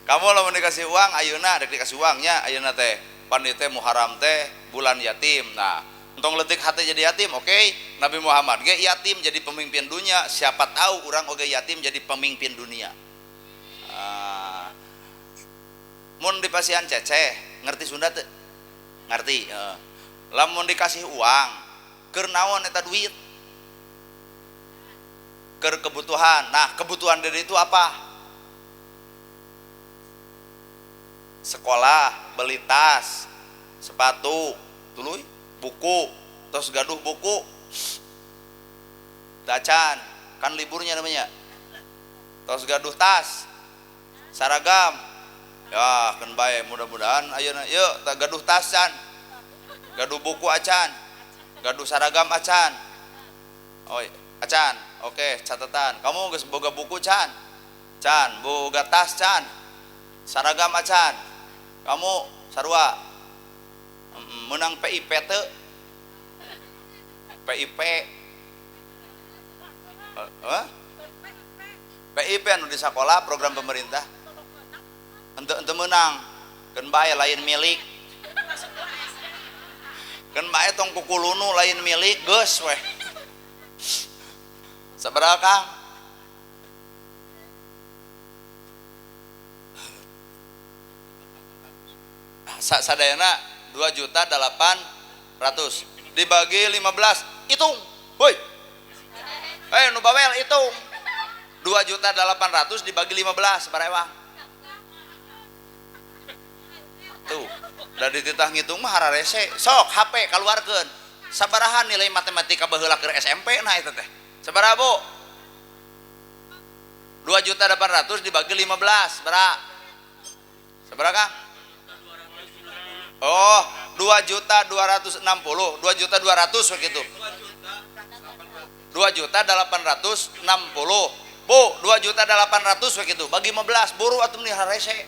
Kamu lamun dikasih uang ayeuna rek dikasih uangnya ayeuna teh. Pan ieu teh Muharram teh bulan yatim. Nah, entong leutik hate jadi yatim, oke? Okay? Nabi Muhammad ge yatim jadi pemimpin dunia. Siapa tahu urang oge yatim jadi pemimpin dunia. Mun dipasihan ceceh, ngerti Sunda teu? Ngerti. Lamun dikasih uang, keur naon eta duit? Keur kebutuhan. Nah, kebutuhan dari itu apa? Sekolah, beli tas, sepatu, tuluy, buku, terus gaduh buku, tacan, kan liburnya namanya, terus gaduh tas, seragam, ya kan bae mudah-mudahan ayeuna yeuh tak gaduh tas can, gaduh buku acan, gaduh seragam acan, oh acan, oke catatan, kamu geus boga buku can, can, boga tas can, seragam acan, kamu sarua menang PIP teu? PIP. Hah? PIP anu di sekolah program pemerintah. Ente menang. Keun bae lain milik. Keun bae tong kukulunu lain milik geus weh. Sabaraha Kang? Sadayana 2.800.000 dibagi 15, hitung. Woi. Nu bawel hitung. 2.800.000 dibagi 15 barewang. Tuh, da dititah ngitung mah hararese. Sok HP kaluarkeun. Sabaraha nilai matematika baheula keur SMP nah eta teh. Sabaraha, Bu? 2.800.000 dibagi 15, sabaraha? Sabaraha, Kang? Oh, 2.260.000, 2.200.000 begitu. 2.860.000. Bu, 2.800.000 begitu. Bagi 15, buru atuh nih harese.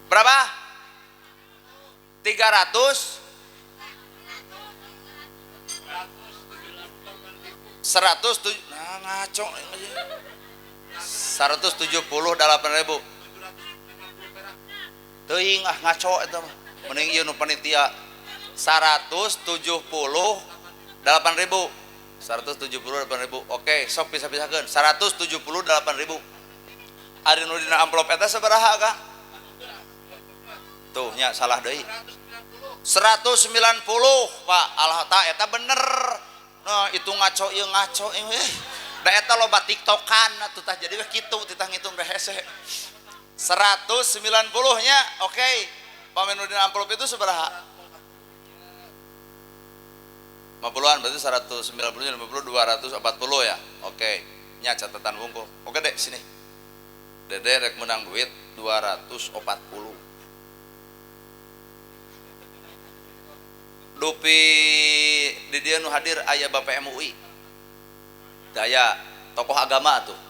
Berapa? 300 107, nah ngaco. 178.000. Teuing ah ngaco eta mah. Mending ieu nu panitia 178.000. 178.000. Oke, sok pisah-pisahkeun. 178.000. Ari nu dina amplop eta sabaraha, Kang? Tuh nya salah deui. 190, Pak. Alah ta eta bener. Nah, itu ngaco ieu ngaco ieu. Da eta loba TikTokan atuh tah jadi we kitu titah ngitung teh hese. 190 nya, oke. Pamenu dina amplop itu sabaraha? 50-an berarti 190 50 240 ya. Oke. Nya catatan wungkul. Oke, Dek, sini. Dede rek menang duit 240. Dupi di dieu nu hadir aya Bapak MUI. Daya tokoh agama tuh.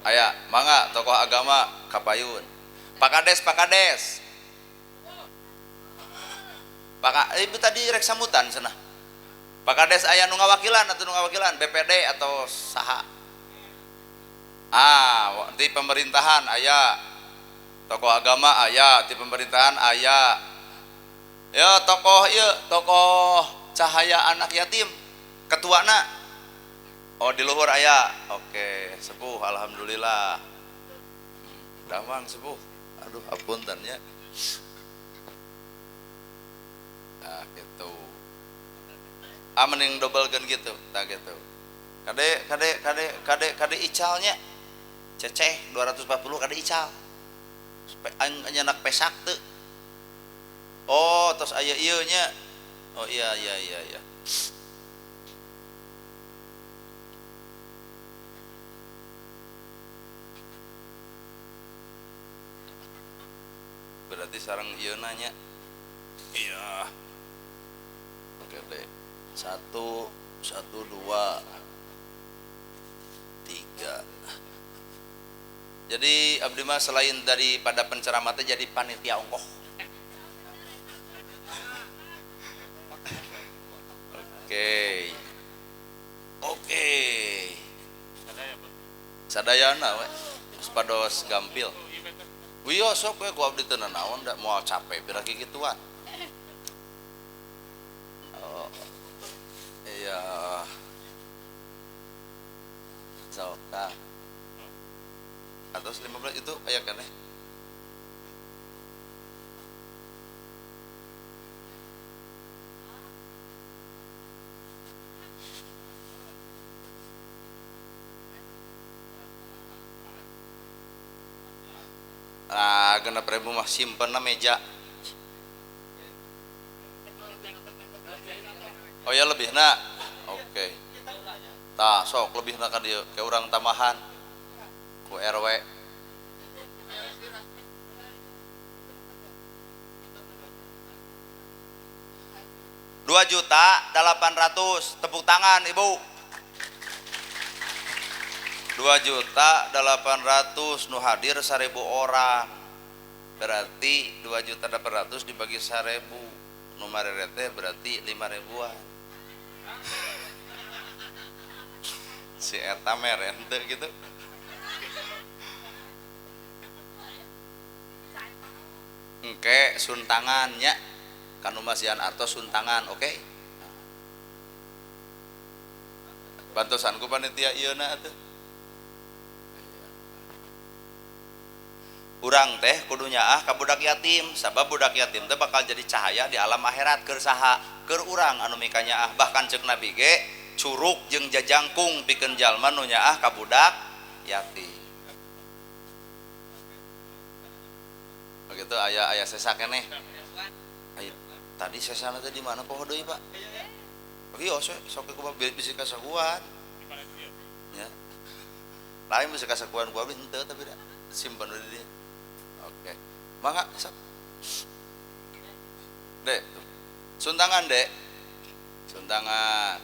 Aya, mangga tokoh agama kapayun. Pak Kades, Pak Kades. Pak ibu tadi rek sambutan cenah. Pak Kades aya nu ngawakilan atau nu ngawakilan BPD atau saha? Ah, di pemerintahan aya. Tokoh agama aya, di pemerintahan aya. Ya tokoh ieu, tokoh cahaya anak yatim, ketuana. Oh, di luhur aya. Oke, sepuh alhamdulillah. Damang sepuh. Aduh, apunten nya. Nah, gitu. Ah mending dobelkeun gitu, tah gitu. Kade kade kade kade kade icalnya. Ceceh 240 kade ical. Nyenak pesak teu. Oh, terus aya ieu nya. Oh iya iya iya iya. Berarti sareng ieu nanya. Iya. Oke deh. 1 1 2 3. Jadi abdi mah selain daripada penceramah teh jadi panitia ongkoh. Oke. Oke. Sadayana we. Pados gampil. Wiyo sok we ku abdi teu nanaon da moal capek pira kikituan. Oh. Iya. Sok tah. Atau 15 itu aya keneh. Ah, 6.000 mah simpen na meja. Oh ya lebih na. Oke. Tah sok lebih na ka dieu ke urang tambahan ku RW. Rp2.800.000, tepuk tangan Ibu. 2.800.000 nu hadir 1.000 orang. Berarti 2.800.000 dibagi 1.000. Nu marere teh berarti 5.000-an. Si eta meren teu gitu. Engke suntangan nya. Kanu masihan artos suntangan, oke? Okay? Bantosan ku panitia ieu na atuh. Urang teh kudu nyaah ka budak yatim, sabab budak yatim teh bakal jadi cahaya di alam akhirat keur saha? Keur urang anu mika nyaah. Bahkan ceuk Nabi ge curug jeung jajangkung pikeun jalma nu nyaah ka budak yatim. Begitu aya aya sesa keneh. Aya tadi sesana teh di mana poho deui, Pak? Ieu sok kumaha bisi kasakuan. Ya. Lain bisi kasakuan ku abdi henteu tapi da simpen we di dieu. Oke. Mangga sok. Dek, tuh. Suntangan, Dek. Suntangan.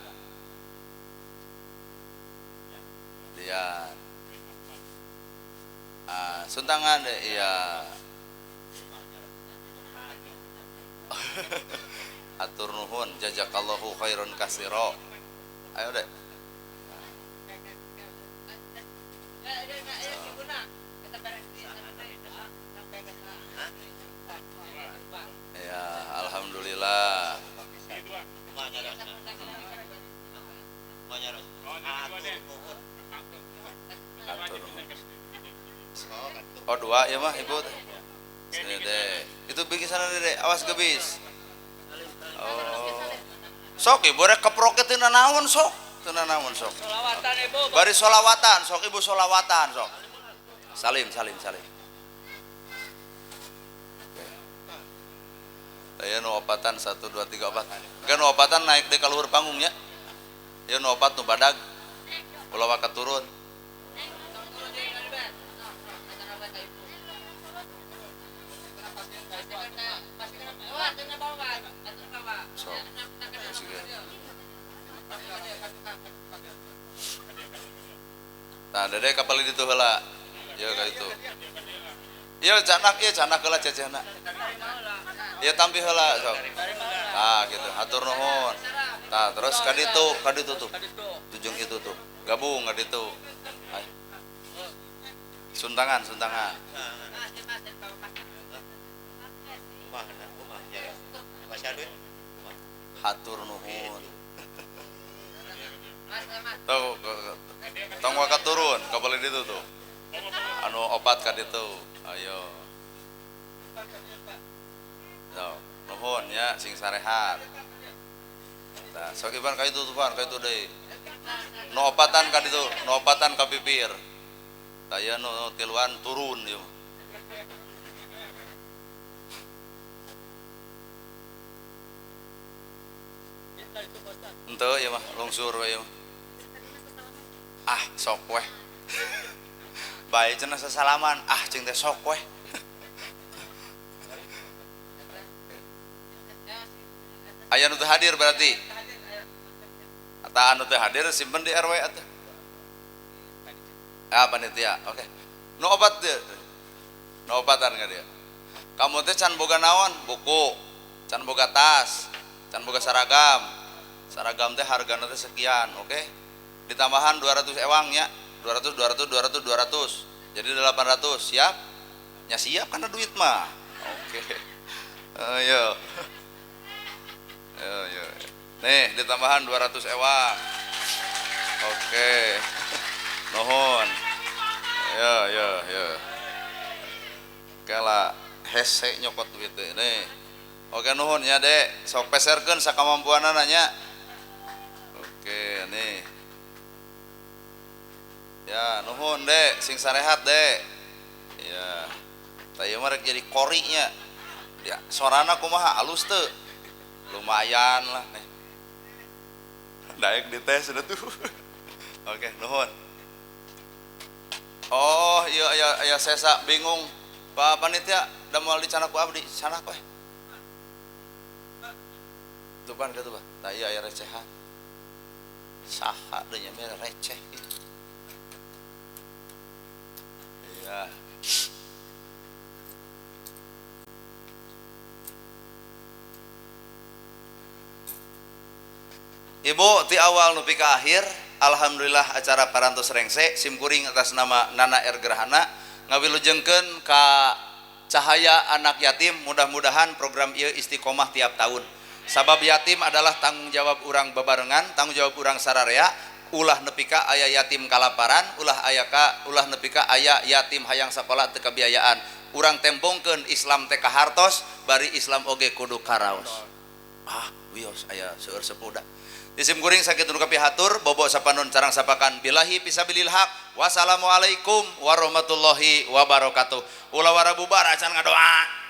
Iya. Ah, suntangan, Dek. Iya. Atur nuhun, jazakallahu khairan katsira. Ayo, Dek. Hatur nuhun. Oh dua ya mah ibu. Sini deh. Itu bikin sana deh, awas gebis. Oh. Sok ibu rek keproke teu nanaon sok. Teu nanaon sok. Solawatan ibu. Bari solawatan sok ibu solawatan sok. Salim salim salim. Aya nu opatan 1 2 3 4. Kan nu opatan naik deui ka luhur panggungnya. Ya nu opat nu badag. Ulah waka turun. Sok. Nah, dede kapal ditu heula. Ya ka itu. Ieu canak ieu canak heula cecehna. Ieu tampi heula sok. Nah, gitu. Hatur nuhun. Nah, terus ka ditu tuh. Tujung itu tuh. Gabung ka ditu. Suntangan, suntangan. Hatur nuhun. Tuh, tong waka turun, kapal ditu tuh. Anu opat ka ditu. Ayo. Tuh, nuhun ya sing sarehat. Tah, sok iban ka itu tuh, ka itu deui. Nu opatan ka ditu, nu opatan ka pipir. Tah ieu nu tiluan turun ieu. Henteu ieu mah lungsur we ieu mah. Ah, sok weh. Bae cenah sasalaman, ah cing teh sok weh. Aya nu teu hadir berarti. Atau anu teu hadir simpen di RW atuh. Ah panitia, oke. Nu opat teu. Nu opatan ka dia. Kamu teh can boga naon? Buku, can boga tas, can boga seragam. Seragam teh hargana teh sekian, oke? Ditambahan 200 ewang nya, 200 200 200 200. Jadi 800, siap? Nya siap karena duit mah. Oke. Ayo. Ayo, ayo. Nih, ditambahan 200 ewang. Oke. Nuhun. Yo yo yo. Kala hese nyokot duit teh. Nih. Oke nuhun ya, Dek. Sok peserkeun sakamampuanana nya. Oke, nih. Ya, nuhun, Dek, sing sarehat, Dek. Ya. Tah ieu mah rek jadi korinya. Ya, sorana kumaha alus teu? Lumayan lah nih. Daek dites sudah tuh. Oke, nuhun. Oh, iya iya iya sesa bingung. Pak panitia da moal dicanak ku abdi, canak we. Tuh pan kitu Pak. Tah ieu aya recehan. Saha deui nya mere receh gitu. Iya. Ibu ti awal nepi ka akhir, alhamdulillah acara parantos rengse simkuring atas nama Nana R Gerhana ngawilujengkeun ka Cahaya Anak Yatim, mudah-mudahan program ieu istiqomah tiap tahun. Sabab yatim adalah tanggung jawab urang bebarengan, tanggung jawab urang sararea, ulah nepi ka aya yatim kalaparan, ulah aya ka ulah nepi ka aya yatim hayang sakola teu kabiayaan. Urang tembongkeun Islam teh kahartos, bari Islam oge kudu karaos. Ah, wios aya seueur sepuh da. Isim kuring sakit nu kapihatur, bobo sapanon carang sapakan bilahi pisabilil haq. Wassalamualaikum warahmatullahi wabarakatuh. Ulah wara bubar acan ngadoa.